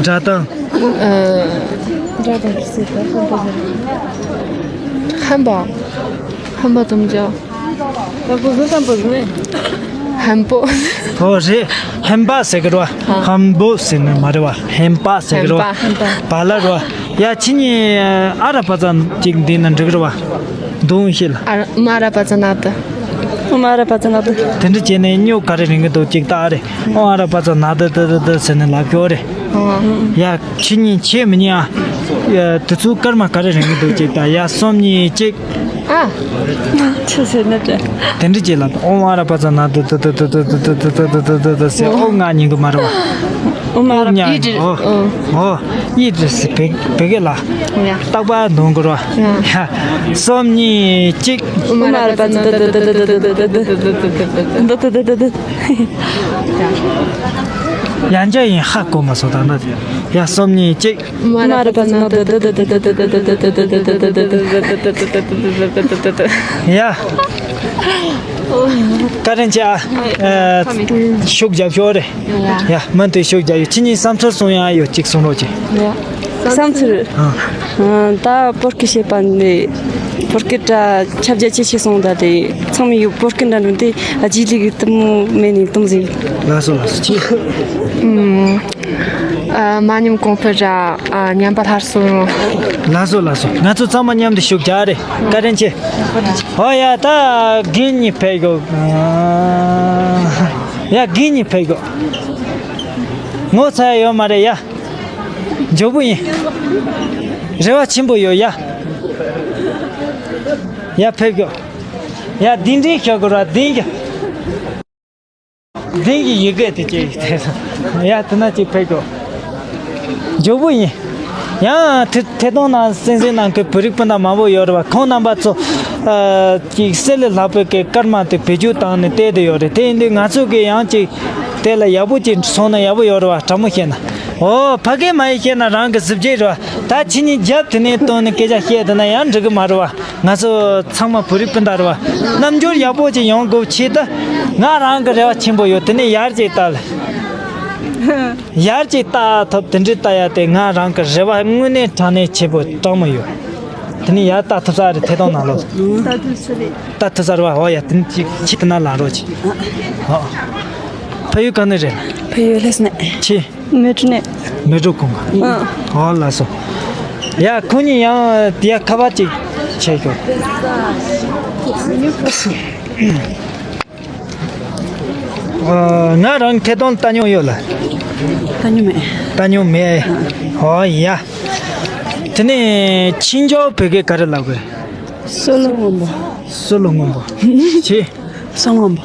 སྒྲ་གདངས། ཨ། སྒྲ་གདངས་ཀྱི་ཚིག་དང་ཧམ་པ་ཟེར། ཧམ་པ། ཧམ་པ་དུམ་བརྒྱ། ཧམ་པོ། ཨོ་རེད། ཧམ་པ་ཟེར་གི་རེད་བ། ཧམ་པོ་ཟེར་ནི་མ་རེད་བ། ཧམ་པ་ཟེར་གི་རེད་བ། ཧམ་པ། བ་ལ་རེད་བ། ཡ་ཁྱེད་གཉིས་ཨ་ར་པ་ཙ་ཅིག་འདི་ན་འགྲིག་རེད་བ། འདུག་ཤེས་ལ། ཨ་མ་ར་པ་ཙ་ན་དུ། མ་ར་པ་ཙ་ན་དུ། དེ་འདྲ་བྱས་ནས་སྨྱུག་ག་རེ་རིང་གི་འདུག་ཅིག་ལྟ་རེད། ཨོ་ཨ་ར་པ་ཙ་ན་དུ་དུ་དུ་དུ་ཟེར་ནས་ལབ་ཀྱོ་རེད། ཨོ། ཡ། ཁྱེད་གཉིས་ཁྱེད་མི་གཉིས་ཨ། ཡ། དེ་ཚོ་སྐར་མ་ག་རེ་རིང་གི་འདུག་ཅིག་ལྟ། ཡ། གསུམ་གཉིས་གཅིག་ཨ། ཆི་ཟེར་ན་དྲན། དེ་འདྲ་ཅིག་ལབ། ཨོ་ཨ་ར་པ་ཙ་ན་དུ་དུ་དུ་དུ་ཟེར། ཨོ་ང་ཉིན་གི་མ་རེད་བ། ཨོ་མ་ར། ཨོ་ཉ། ཨི་ཏི། ཨོ། ཨོ། ཨི་ཏི་ཟེར་བེ་བེ་གེ་ལ། ཡ། རྟག་པར་འདོན་དགོས་ར། ཡ། གསུམ་གཉིས་གཅིག་ཨོ་མ་ར་པ་ཙ་ན་དུ་དུ་དུ། ཡང་བསྐྱར་ཡིན། ཧ་གོ་མ་སོང་ད་ན། ཡ། གསུམ་གཉིས་གཅིག་མ་ར་པ་ཙ་ན་དུ་དུ་དུ། ཡ། བཀའ་དྲིན་ཆེ་ཨ། ཨ། ཤུགས་རྒྱབ་ཤོག་རེད། ཡ། མུ་མཐུད་ཤུགས་རྒྱབ་ཡོད། ཁྱེད་གཉིས་བསམ་ཚུལ་གསུང་ཡ་ཡོད་ཅིག་གསུང་རོགས་གྱིས། ཡ། བསམ་ཚུལ། ཨ། ད་བོད་སྐད་བཤད་པ་ནི་བོད་སྐད་འདྲ་ཁྱབ་རྒྱ་ཇེ་ཆེ་སོང་། ད་དེ་ཚང་མས་ཡོད་བོད་སྐད་འདྲ་འདོན་ཏེ་རྗེས་ལུས་ཀྱི་གཏུམ་མོ་མེད་ནས་གཏོང་ཟིག་ལགས་སོ་ལགས་སོ། ཁྱེད། ཨ། མ་ཉམས་གོང་འཕེལ་ར། ཨ། ཉམས་པ་སླར་གསོ་རུང་། ལགས་སོ་ལགས་སོ། ང་ཚོ་ཚང་མ་མཉམ་དུ་ཤུགས་རྒྱག་རེད། བཀའ་དྲིན་ཆེ། ཨོ་ཡ། ད་རྒན་གཉིས་ཕེབས་དགོས། ཡ། རྒན་གཉིས་ཕེབས་དགོས། ངོ་ཚ་ཡ་ཡོད་མ་རེད་ཡ། མགྱོགས་པོ་ཡིན། རེ་བ་ཆེན་པོ་ཡོད་ཡ། ཡ། ཕེབས་དགོས། ཡ། གདན་འདྲེན་ཞུ་དགོས་ར། གདན་ཞུ། གདན་གྱི་ཡི་གེ་དེ་ཅིག་དེ། ཡ། དེ་ན་ཅིག་ཕེབས་དགོས། མགྱོགས་པོ་ཡིན། ཡང་ཐེ་ཐད་གཏོང་ནང་གསན་གཟིགས་གནང་མཁན་བོད་རིགས་སྤུན་ཟླ་མང་པོ་ཡོད་རེད་བ། ཁོང་རྣམ་པ་ཚོ། ཨ། ཅིག་གསེར་ལས་ལྷག་པའི་གི་སྐར་མ་དེ་བེད་སྤྱོད་བཏང་ནས་བལྟས་བསྡད་ཡོད་རེད། དེ་ཡིན་དུས་ང་ཚོ་གི་ཡང་ཅིག་དེ་ལ་ཡག་པོ་ཅིག་སོང་ན་ཡག་པོ་ཡོད་རེད་བ། དྲང་མོ་བཤད་ན། ཨོ། ཕ་གི་མ་ཡིག་བཤད་ན་རང་གི་གཟི་བརྗིད་རེད་བ། ད་ཁྱེད་གཉིས་རྒྱབ་དེ་ནས་བཏོན་ནས་སྐད་ཆ་བཤད་བསྡད་ན་ཡང་འགྲིག་གི་མ་རེད་བ། ང་ཚོ་ཚང་མ་བོད་རིགས་སྤུན་ཟླ་རེད་བ། རྣམ་འགྱུར་ཡག་པོ་ཅིག་ཡོང་དགོས་ཆེད་དུ། ང་རང་གི་རེ་བ་ཆེན་པོ་ཡོད། དེ་ནས་ཡར་ཅིག་ལྟ་ལ། ཡར་ཅིག་ལྟ་ཐུབ། དེ་འདྲའི་ལྟ་ཡ་དེ་ང་རང་གི་རེ་བ་དངོས་གནས་དྲང་གནས་ཆེན་པོ་དྲང་མོ་ཡོད། དེ་ནས་ཡར་ལྟ་ཐུབ་ས་རེད། ཐད་གཏོང་ནང་ལོགས། ལྟ་ཐུབ་ས་རེད། ལྟ་ཐུབ་ས་རེད་བ། ཨོ་ཡ། དེ་ནས་ཅིག་ཁྱེད་དེ་ན་ལངས་རོགས་གྱིས། ཨོ། ཕ་ཡུལ་ག་ནས་རེད། ཕ་ཡུལ་ལྷ་ས་ནས། ཁྱེད། མལ་གྲོ་ནས། མལ་གྲོ་གུང་ག་ཨ། ཨོ་ལགས་སོ། ཡ། ཁོང་གཉིས་ཡང་དེ་ཡ་ཁ་པར་ཅིག་བྱས་ཤོག་ཨ། ང་རང་ཐད་གཏོང་ལྟ་མྱོང་ཡོད་ལ། ལྟ་མྱོང་མེད། ལྟ་མྱོང་མེད། ཨོ་ཡ། དེ་ནས་ཆིན་ཅའོ་བོད་སྐད་ག་རེ་ལབ་དགོས། སོ་ལོ་སྔོན་པོ། སོ་ལོ་སྔོན་པོ། ཆི། སོ་སྔོན་པོ།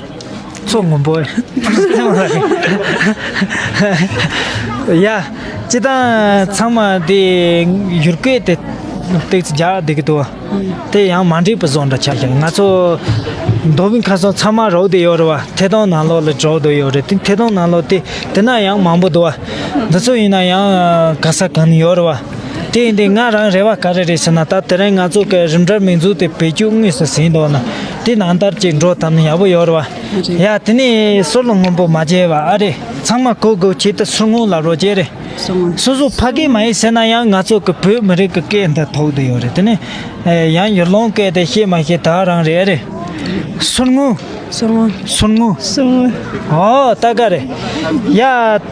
ཚོ་སྔོན་པོ། ཡ། སྤྱི་བཏང་ཚང་མ་དེ་ཡུལ་སྐད་དེ་ཏོག་ཙམ་རྒྱག་བསྡད་ཀྱི་འདུག་དེ་ཡང་མ་འགྲིག་པ་བཟོ་འདྲ་ཆགས་ཤག་ང་ཚོ་མདོ་དབུས་ཁམས་གསུམ་ཚང་མ་རོགས་བསྡད་ཡོད་རེད་བ། ཐད་གཏོང་ནང་ལོགས་ལ་འགྲོ་བསྡད་ཡོད་རེད། དེ་ཐད་གཏོང་ནང་ལོགས་དེ་དེ་ན་ཡང་མང་པོ་འདུག་བ། འདི་ཚོ་ཡིན་ན་ཡང་ག་ས་ག་ནས་ཡོད་རེད་བ། དེ་ཡིན་དུས་ང་རང་རེ་བ་ག་རེ་རེད་ཟེར་ན། ད་དེ་རིང་ང་ཚོ་གི་རིམ་གྲོ་མིག་འཛུགས་དེ་བེད་སྤྱོད་དངོས་སུ་ཟིན་འདུག་ན། དེ་ནང་ལྟར་ཅིག་འགྲོ་ཐུབ་ན་ཡག་པོ་ཡོད་རེད་བ། ཡ། དེ་ནས་སོ་ལོ་སྔོན་པོ་མ་བྱེད་བ་ཨ་རེད། ཚང་མ་གོ་གོ་བྱེད་དུ་སོ་སྔོན་ལབ་རོགས་བྱེད་རེད། སོ་སོ་ཕ་སྐད་མ་ཡིན་ཟེར་ན་ཡང་ང་ཚོ་གི་བོད་མི་རིགས་ཀྱི་སྐད་འདི་ཐོགས་བསྡད་ཡོད་རེད། དེ་ནས་ཡང་ཡུལ་ལུང་སྐད་དེ་ཤེས་མ་ཤེས་ད་རང་རེད། ཨ་རེད། སོ་སྔོན། སོ་སྔོན། སོ་སྔོན། ཨོ་ད་ག་རེད། ཡ།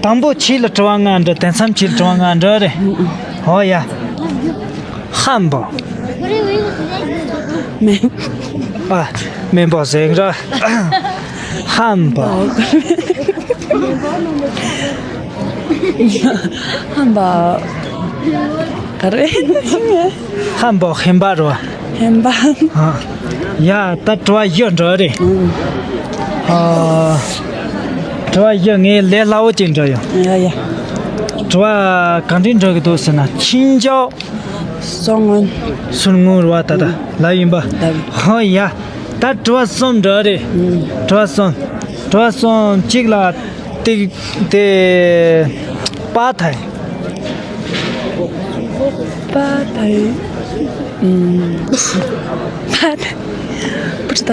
དང་པོ་ཁྱེད་ལ་དྲི་བ་ལྔ་འདྲི། དེང་སང་ཁྱེད་ལ་དྲི་བ་ལྔ་འདྲི་རེད། ཨོ་ཡ། ཧམ་པ། མེ། ཨ། མེ་འབོག་ཟེར་ར། ཧམ་པ། ཧམ་པ། ག་རེ། ཧམ་པ་ཧེམ་པ་རོ། ཧེམ་པ། ཨ། ཡ། ད་དྲི་བ་བཞི་འདྲི་རེད། ཨ། དྲི་བ་བཞི་ངས་ལས་སླ་བོ་ཅིག་འདྲི་ཡོང་། ཡ་ཡ། དྲི་བ་ག་འདྲ་འདྲི་གི་འདུག་ཟེར་ན། ཁྱིམ་ཅོག་སོ་སྔོན། སོ་སྔོན་རེད་བ། ད་ལྟ་ལབ་ཡིན་པ། ལབ་ཡིན། ཧོ་ཡ། ད་དྲི་བ་གསུམ་འདྲི་རེད། ཨུམ། དྲི་བ་གསུམ། དྲི་བ་གསུམ། གཅིག་ལ་ཏིག་དེ་པ་ཐའི། པ་ཐའི། ཨུམ། པ་ཐའི། པུ་ཅི་ད།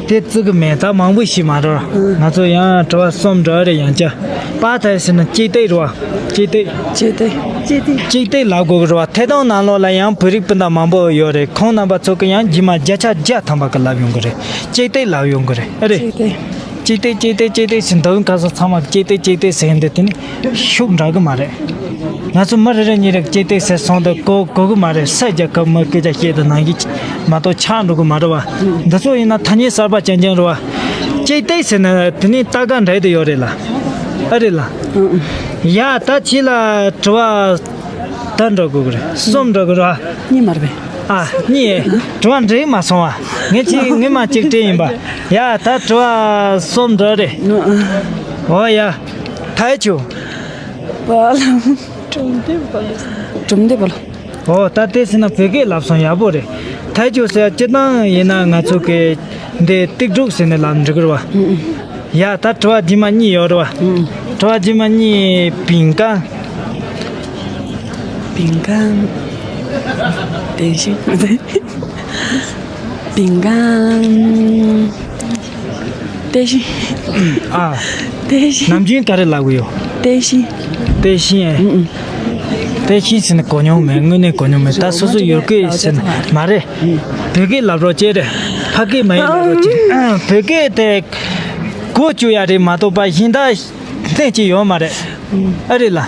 དེ་བརྩི་གི་མེད། ད་མང་པོ་ཞིག་མ་འགྲོ། ཨུམ། ང་ཚོ་ཡང་དྲི་བ་གསུམ་འདྲི་རེད། ཡང་བསྐྱར། པ་ཐའི་ཟེར་ན་ལྕེ་ཏིག་རེད་བ། ལྕེ་ཏིག་ལྕེ་ཏིག་ལྕེ་ཏིག་ལྕེ་ཏིག་ལབ་དགོས་ཀྱི་རེད་བ། ཐད་གཏོང་ནང་ལོགས་ལ་ཡང་བོད་རིགས་སྤུན་ཟླ་མང་པོ་ཡོད་རེད། ཁོང་རྣམ་པ་ཚོ་གི་ཡང་རྗེས་མ་བརྒྱ་ཆ་བརྒྱ་ཐམ་པ་གི་ལབ་ཡོང་གི་རེད། ལྕེ་ཏིག་ལབ་ཡོང་གི་རེད། ཨ་རེད། ལྕེ་ཏིག་ལྕེ་ཏིག་ལྕེ་ཏིག་ལྕེ་ཏིག་ཟེར། མདོ་དབུས་ཁམས་གསུམ་ཚང་མ་ལྕེ་ཏིག་ལྕེ་ཏིག་ཟེར་འདི་དེ་ནི་ཤུགས་འདྲ་གི་མ་རེད། ང་ཚོ་མི་རེ་རེ་གཉིས་རེ་ལྕེ་ཏིག་ཟེར་སོང་དུས་གོ་གོ་གི་མ་རེད། ས་རྒྱ་གི་མི་སྐད་ཆ་བཤད་དུ་ནང་གི་མ་གཏོགས་ཆགས་འགྲོ་གི་མ་རེད་བ། འདི་ཚོ་ཡིན་ན་ཐ་སྙད་གསར་པ་རྐྱང་རྐྱང་རེད་བ། ལྕེ་ཏིག་ཟེར་ན་དེ་ནི་ལྟ་ག་འདྲ་དེ་ཡོད་རེད་ལ། ཨ་རེད་ལ། ཡ། ད་ཁྱེད་ལ་དྲི་བ་ད་འདྲི་དགོས་ཀྱི་རེད། གསུམ་འདྲི་དགོས་རེད་བ། གཉིས་མ་རེད་པས། ཨ། གཉིས། དྲི་བ་འདྲི་མ་སོང་བ། ངས་ཁྱེད་ངས་མ་གཅིག་དྲིས་ཡིན་པ། ཡ། ད་དྲི་བ་གསུམ་འདྲི་རེད། ཨོ་ཡ། ཐའི་ཆུ། བ་ལ། གྲུམ་དེ་བ་ལ། གྲུམ་དེ་བ་ལ། ཨོ་ད་དེ་ཟེར་ན་བོད་སྐད་ལབ་སོང་། ཡག་པོ་རེད། ཐའི་ཆུ་ཟེར་སྤྱིར་བཏང་ཡིན་ན་ང་ཚོ་གི་འདི་ཏིག་ཀྲུག་ཟེར་ནས་ལབ་འགྲིག་གི་རེད་བ། ཡ། ད་དྲི་བ་རྗེས་མ་གཉིས་ཡོད་རེད་བ། དྲི་བ་རྗེས་མ་གཉིས། བིང་ཀན། བིང་ཀན། བིང་ཀན། ཏེ་ཤིང་། ཨ། ཏེ་ཤིང་། ནམ་རྒྱུན་ག་རེ་ལབ་གི་ཡོད། ཏེ་ཤིང་། ཏེ་ཤིང་། ཨེ། ཨུ་ཨུ། ཏེ་ཤིང་ཟེར་ན་གོ་མྱོང་མེད། དངོས་གནས་གོ་མྱོང་མེད། ད་སོ་སོ་ཡུལ་སྐད་ཟེར་ན་མ་རེད། བོད་སྐད་ལབ་རོགས་བྱེད་རེད། ཕ་སྐད་མ་ཡིན་ལབ་རོགས་བྱེད། བོད་སྐད་དེ་གོ་བཅུག་ཡ་རེད་མ་གཏོགས་པ་གཞན་དག་གནད་ཅིག་ཡོད་མ་རེད། ཨ་རེད་ལ།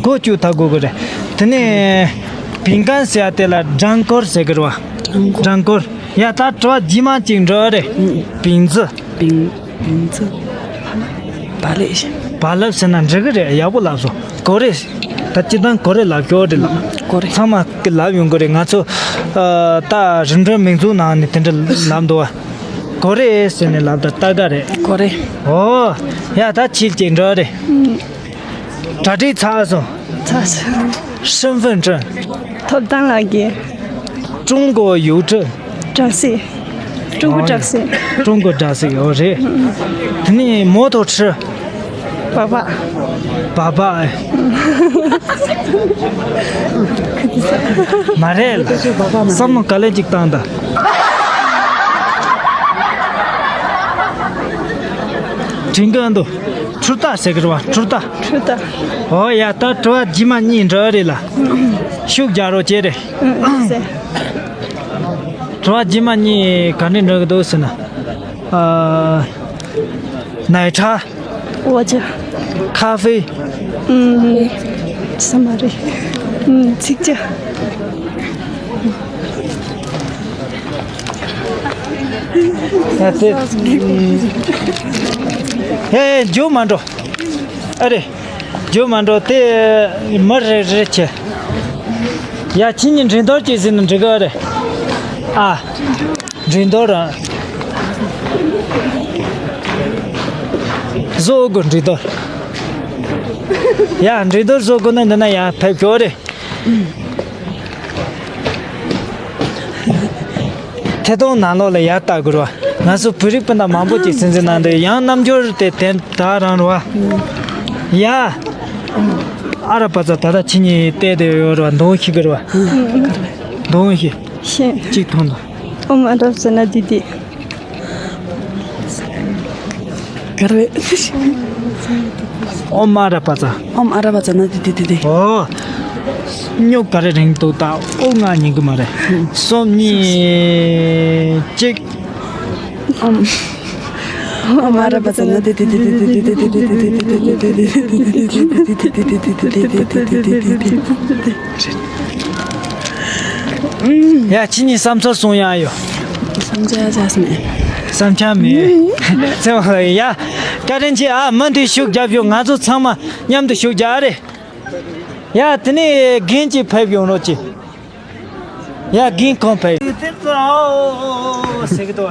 གོ་བཅུག་ད་དགོས་གི་རེད། དེ་ནས་བིང་ཀན་ཟེར་ཡ་དེ་ལ་སྦྲང་སྐོར་ཟེར་གི་རེད་བ། སྦྲང་སྐོར། ཡ། ད་དྲི་བ་རྗེས་མ་གཅིག་འགྲོ་རེད། བིང་ཙི། བིང་། བིང་ཙི། བག་ལེབ། བག་ལེབ་ཟེར་ན་འགྲིག་གི་རེད། ཡག་པོ་ལབ་སོང་། གོ་རེ། ད་སྤྱིར་བཏང་གོ་རེ་ལབ་ཤོག་རེད་ལ། གོ་རེ། ཚང་མ་གི་ལབ་ཡོང་གི་རེད། ང་ཚོ་ཨ་ད་རིམ་གྲོ་མིག་འཛུགས་ནང་ནས་དེ་འདྲ་ལབ་འདུག་བ། གོ་རེ་ཟེར་ནས་ལབ་ད་ལྟ་ག་རེད། གོ་རེ། ཨོ། ཡ། ད་ཁྱེད་ཀྱིས་འགྲོ་རེད། གྲ་སྒྲིག་ཚར་སོང་། ཚར་སོང་། 身份证། ཐོབ་ཐང་ལག་འཁྱེར། 中国邮政། 长信། 中国长信། 中国长信། ཨོ་རེད། དེ་ནས་མོ་ཐོ་ཁྲི། 爸爸། 爸爸། མ་རེད་ལ། བསམ་བློ་ག་ལེ་ཅིག་བཏང་ད། དྲན་གི་འདུག་འཕྲུལ་རྟ་ཟེར་གི་རེད་བ། འཕྲུལ་རྟ། འཕྲུལ་རྟ། ཨོ་ཡ། ད་དྲི་བ་རྗེས་མ་གཉིས་འགྲོ་རེད་ལ། ཤུགས་རྒྱག་རོགས་བྱེད་རེད། ཨུ་ཨུ་ཟེར། དྲི་བ་རྗེས་མ་གཉིས་ག་འདྲ་འགྲོ་གི་འདུག་ཟེར་ན། ཨ། ནའི་ཁྲ། 我叫། ཁ་ཧྥེ། ཨུམ། ས་མ་རེད། ཨུམ། ཚིག་ཅ། ཡ་དེ། ཧེ་འཇུ་མ་འགྲོ། ཨ་རེ། འཇུ་མ་འགྲོ་དེ། མི་རེ་རེ་ཆེ། ཡ་ཁྱེད་གཉིས་འགྲན་བསྡུར་གྱིས་ཟིན་ན་འགྲིག་གི་རེད། ཨ། འགྲན་བསྡུར་ར། བཟོ་དགོས་འབྲི་དོར། ཡ་འབྲི་དོར་བཟོ་དགོས་ན་འདི་ན་ཡ་ཕེབས་ཤོག་རེད། ཐད་གཏོང་ནང་ལོགས་ལ་ཡར་ལྟ་དགོས་རེད་བ། ང་ཚོ་བོད་རིགས་སྤུན་ཟླ་མང་པོ་ཅིག་སེམས་འཛིན་གནང་འདུག་ཡང་རྣམ་འགྱུར་དེ་དེ་ད་རང་རེད་བ། ཡ། ཨ་ར་པ་ཙ། ད་ལྟ་ཁྱེད་གཉིས་བལྟས་བསྡད་ཡོད་རེད་བ། འདོན་ཤེས་ཀྱི་རེད་བ། འདོན་ཤེས། ཤེས། གཅིག་ཐོན་དང་། ཨོཾ་ཨ་ར་པ་ཙ་ན་དྷཱིཿ་དྷཱིཿ་ག་རེ། ཨོཾ་ཨ་ར་པ་ཙ། ཨོཾ་ཨ་ར་པ་ཙ་ན་དྷཱིཿ་དྷཱིཿ་དྷཱིཿ་ཨོ། སྨྱུག་ག་རེ་རིང་འདུག་ད་ཨོ་ང་ཉན་གི་མ་རེད། སོམ་ཉི། གཅིག་ཨོཾ་ཨ་ར་པ་ཙ་ན་དྷཱིཿ་དྷཱིཿ་ཡ། ཁྱེད་གཉིས་བསམ་ཚུལ་གསུང་ཡག་ཡོད། བསམ་འཆར་ཅག་མེད། བསམ་འཆར་མེད། ཚེ་དབང་ལགས། ཡ། བཀའ་དྲིན་ཆེ། ཨ་མི་འདི་ཤུགས་རྒྱབ་ཡོད། ང་ཚོ་ཚང་མ་མཉམ་དུ་ཤུགས་རྒྱག་རེད། ཡ། དེ་ནས་རྒན་གྱིས་ཕེབས་ཡོང་རོགས་གྱིས། ཡ། རྒན་ཁོང་ཕེབས། དེ་ཚོ་ཨོ་ཟེར་གི་འདུག་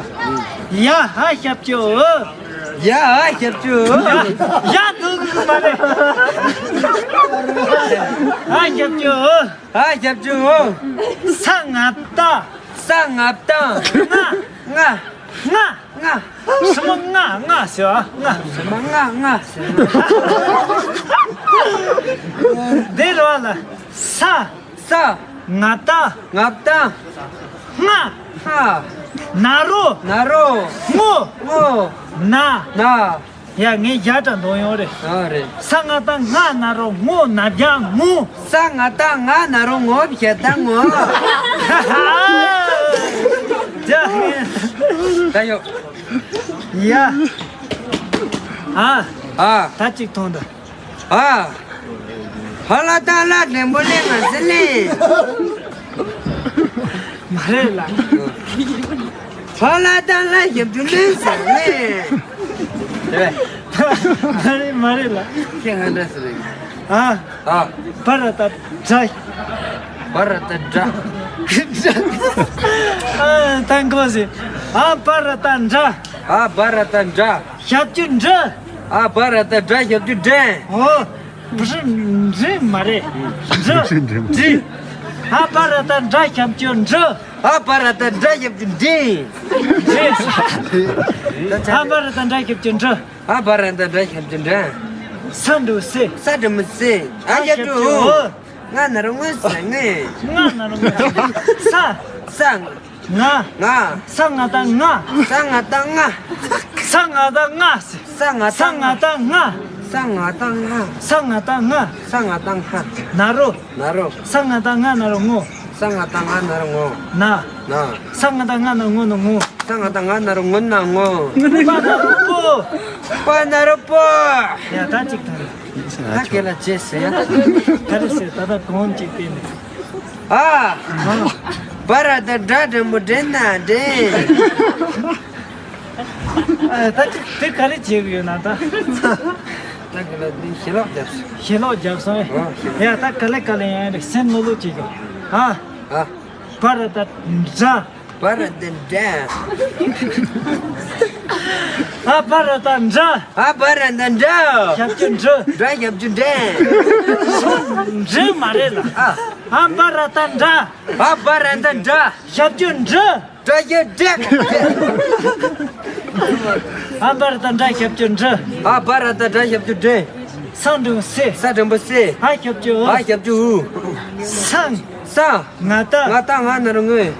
ཡ། ཧ་ཞབས་ཀྱུ། ཡ། ཧ་ཞབས་ཀྱུ། ཡ། ཡ་འདུག་གི་མ་རེད། ཧ་ཞབས་ཀྱུ། ཨ། རྒྱབ་ཆུ་འོ། ས་ང་བཏགས། ས་ང་བཏགས། ང་། ང་། ང་། ང་། ཧྲི་མོ་ང་ང་ཟེར་བ། ང་། ཧྲི་མོ་ང་ང་ཟེར་བ། འདི་རོ་ལ། ས། ས། ང་བཏགས། ང་བཏགས། སྔ། སྔ། ན་རོ། ན་རོ། སྔོ། སྔོ། ན། ན། ཡ། ངས་བརྒྱ་ཕྲག་འདོན་ཡོང་རེད། ཨ་རེད། ས་ང་བཏགས་སྔ་ན་རོ་སྔོ། ན་བརྒྱ་སྔོ། ས་ང་བཏགས་སྔ་ན་རོ་སྔོ། བརྒྱ་བཏགས་སྔོ། ད་ཡོ། ཡ། ཨ། ཨ། ད་གཅིག་ཐོང་ད། ཨ། ཧ་ལ་ཏ་ལ་འགྲེང་བུ་ལེན་ང་ཟི་ལེན། མ་རེད་ལ། ཧ་ལ་ཏ་ལ་ཞབས་ཀྱུ་ལེན་ཟེར་ལེན། མ་རེད། མ་རེད་ལ། ཁྱེད་ང་འདྲ་ཟེར་རེད། ཨ། ཨ། བ་ར་ཏ་དྲ། བ་ར་ཏ་དྲ། ཨ། ད་འགོ་ཟེར། ཨ། བ་ར་ཏ་དྲ། ཨ། བ་ར་ཏ་དྲ། ཞབས་ཀྱུ་འདྲི། ཨ། བ་ར་ཏ་དྲ་ཞབས་ཀྱུ་འདྲེན། ཨོ། བྲི་འདྲི་མ་རེད། འདྲི། འདྲི། ཨ། བ་ར་ཏ་དྲ་ཞབས་ཀྱུ་འདྲི། ཨ། བ་ར་ཏ་དྲ་ཞབས་ཀྱུ་འདྲེན། འདྲེན། ཨ། བ་ར་ཏ་དྲ་ཞབས་ཀྱུ་འདྲི། ཨ། བ་ར་ཏ་དྲ་ཞབས་ཀྱུ་འདྲེན། ས་འགྲེང་བུ་སེ། ས་འགྲེང་བུ་སེ། ཨ། ཞབས་ཀྱུ་འོ། སྔ་ན་རོ་སྔོ་ཟེར་སྔོན། སྔ་ན་རོ་སྔོ། ས། ས། ང་། ང་། ས་ང་བཏགས་སྔ། ས་ང་བཏགས་སྔ། ས་ང་བཏགས་སྔ་ཟེར། ས་ང་བཏགས། ས་ང་བཏགས་སྔ། ས་ང་བཏགས་སྔ། ས་ང་བཏགས་སྔ། ས་ང་བཏགས་སྔ། ན་རོ། ན་རོ། ས་ང་བཏགས་སྔ་ན་རོ་སྔོ། ས་ང་བཏགས་སྔ་ན་རོ་སྔོ། ན། ན། ས་ང་བཏགས་སྔ་ན་རོ་སྔོ་ན་སྔོ། ས་ང་བཏགས་སྔ་ན་རོ་སྔོ་ན་སྔོ། པ་ན་རོ་པོ། པ་ན་རོ་པོ། ཡ། ད་གཅིག་ཐོང་། ད་སྐད་ལ་བྱེད་ཟེར་ཡ། ག་རེ་ཟེར། ད་ལྟ་གོང་གཅིག་བལྟས་ནས། ཨ། བ་ར་ཏ་དྲ་འགྲེང་བུ་འདྲེན་ན་འདྲེན། ཨ། ད་དེ་ག་རེ་བྱེད་ཀྱི་ཡོད་ན་ད། ད་ག་ལ་འདི་ཞེ་ལོག་རྒྱབ་སོང་། ཞེ་ལོག་རྒྱབ་སོང་། ཨ། ཡ། ད་ག་ལེ་ག་ལེ་ཡང་རེད། སེམས་ནོར་ལུག་བྱེད་ཀྱི། ཨ། ཨ། བ་ར་ཏ་དྲ། བ་ར་ཏ་དྲ། ཨ། བ་ར་ཏ་དྲ། ཨ། བ་ར་ཏ་དྲ། ཞབས་ཀྱུ་འདྲི། དྲ་ཞབས་ཀྱུ་འདྲེན། འདྲི་མ་རེད་ལ། ཨ། ཨ། བ་ར་ཏ་དྲ། ཨ། བ་ར་ཏ་དྲ། ཞབས་ཀྱུ་འདྲི། དྲ་ཞབས་འདྲེན། ཨ། བ་ར་ཏ་དྲ་ཞབས་ཀྱུ་འདྲི། ཨ། བ་ར་ཏ་དྲ་ཞབས་ཀྱུ་འདྲེན། ས་འགྲེང་བུ་སེ། ས་འགྲེང་བུ་སེ། ཨ་ཞབས་ཀྱུ་འུ། ཨ་ཞབས་ཀྱུ་འུ། ས། ས། ང་བཏགས། ང་བཏགས་སྔ་ན་རོ་སྔོན།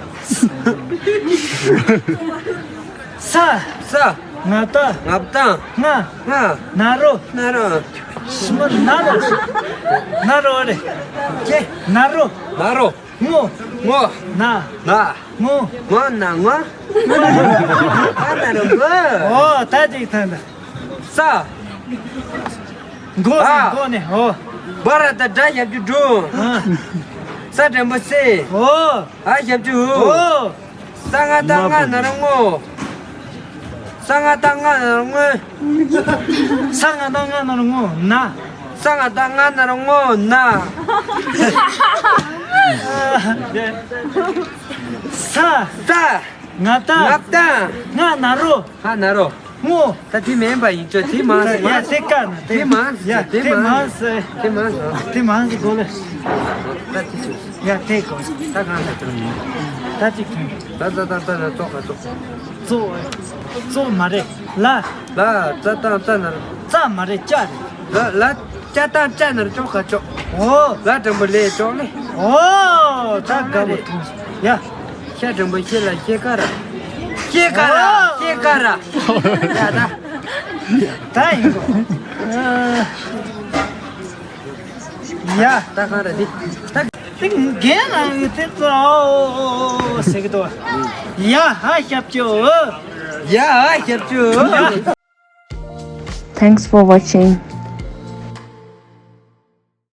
ས། ས། ང་བཏགས། ང་བཏགས། སྔ། སྔ། ན་རོ། ན་རོ། ཞི་མོ་ན་རོ། ན་རོ་རེད། ཁྱེད། ན་རོ། ན་རོ། སྔོ། སྔོ། ན། ན། སྔོ། སྔོ་ན་སྔོ། ཨ་ན་རོ་སྔོ། ཨོ། ད་ཅིག་ཐོན་ད། ས། མགོ་ནས། ཨ། མགོ་ནས། ཨོ། བ་ར་ཏ་དྲ་ཞབས་ཀྱུ་དྲུ། ཨ། ས་འགྲེང་བུ་སེ། ཨོ། ཨ་ཞབས་ཀྱུ་འུ། ཨོ། ས་ང་བཏགས་སྔ་ན་རོ་སྔོ། ས་ང་བཏགས་སྔ་ན་རོ་སྔོ། ས་ང་བཏགས་སྔ་ན་རོ་སྔོ། ན། ས་ང་བཏགས་སྔ་ན་རོ་སྔོ། ན། ས། ས། ང་བཏགས། ང་བཏགས། སྔ་ན་རོ། སྔ་ན་རོ། ངོ་། ད་དེ་མིན་པ་ཡིན་ཅོ། དེ་མང་ཟེར། ཡ་དེ་ཀ་ན་དེ། དེ་མང་ཟེར། ཡ་དེ་དེ་མང་མང་ཟེར། དེ་མང་ཟེར། དེ་མང་ཟེར་གོ་ལེ། ད་དེ་ཆུ། ཡ་དེ་གོ། ད་གང་ཟེར་དེ། ད་ཅིག་ཐོན། ད་ད་ད་ད་ན་ཙོག་ག་ཙོག་ཙོ། ཙོ་མ་རེད། ལ། ལ་ཙ་དང་ཙ་ན་རོ། ཙ་མ་རེད། ཅ་རེད། ལ་ལ་ཅ་དང་ཅ་ན་རོ་ཅོག་ག་ཅོག་ཨོ། ལ་འགྲེང་བུ་ལེ་ཅོག་ལེ། ཨོ། ད་དགའ་པོ་ཐོང་སོང་ཡ། ཤ་འགྲེང་བུ་ཤེ་ལ་ཤེ་ཀ་ར། ཤེ་ཀ་ར། ཨོ། ཤེ་ཀ་ར། ཡ་ད། ད་ཡིན་གོ། ཡ། ད་གང་ར་འདི། ད། ཏིང་རྒན་རང་ཡོད་དེ་ཙོ་ཟེར་གི་འདུག་ཡ་ཧ་ཞབས་ཅོ། ཡ་ཧ་ཞབས་ཅོ། Thanks for watching.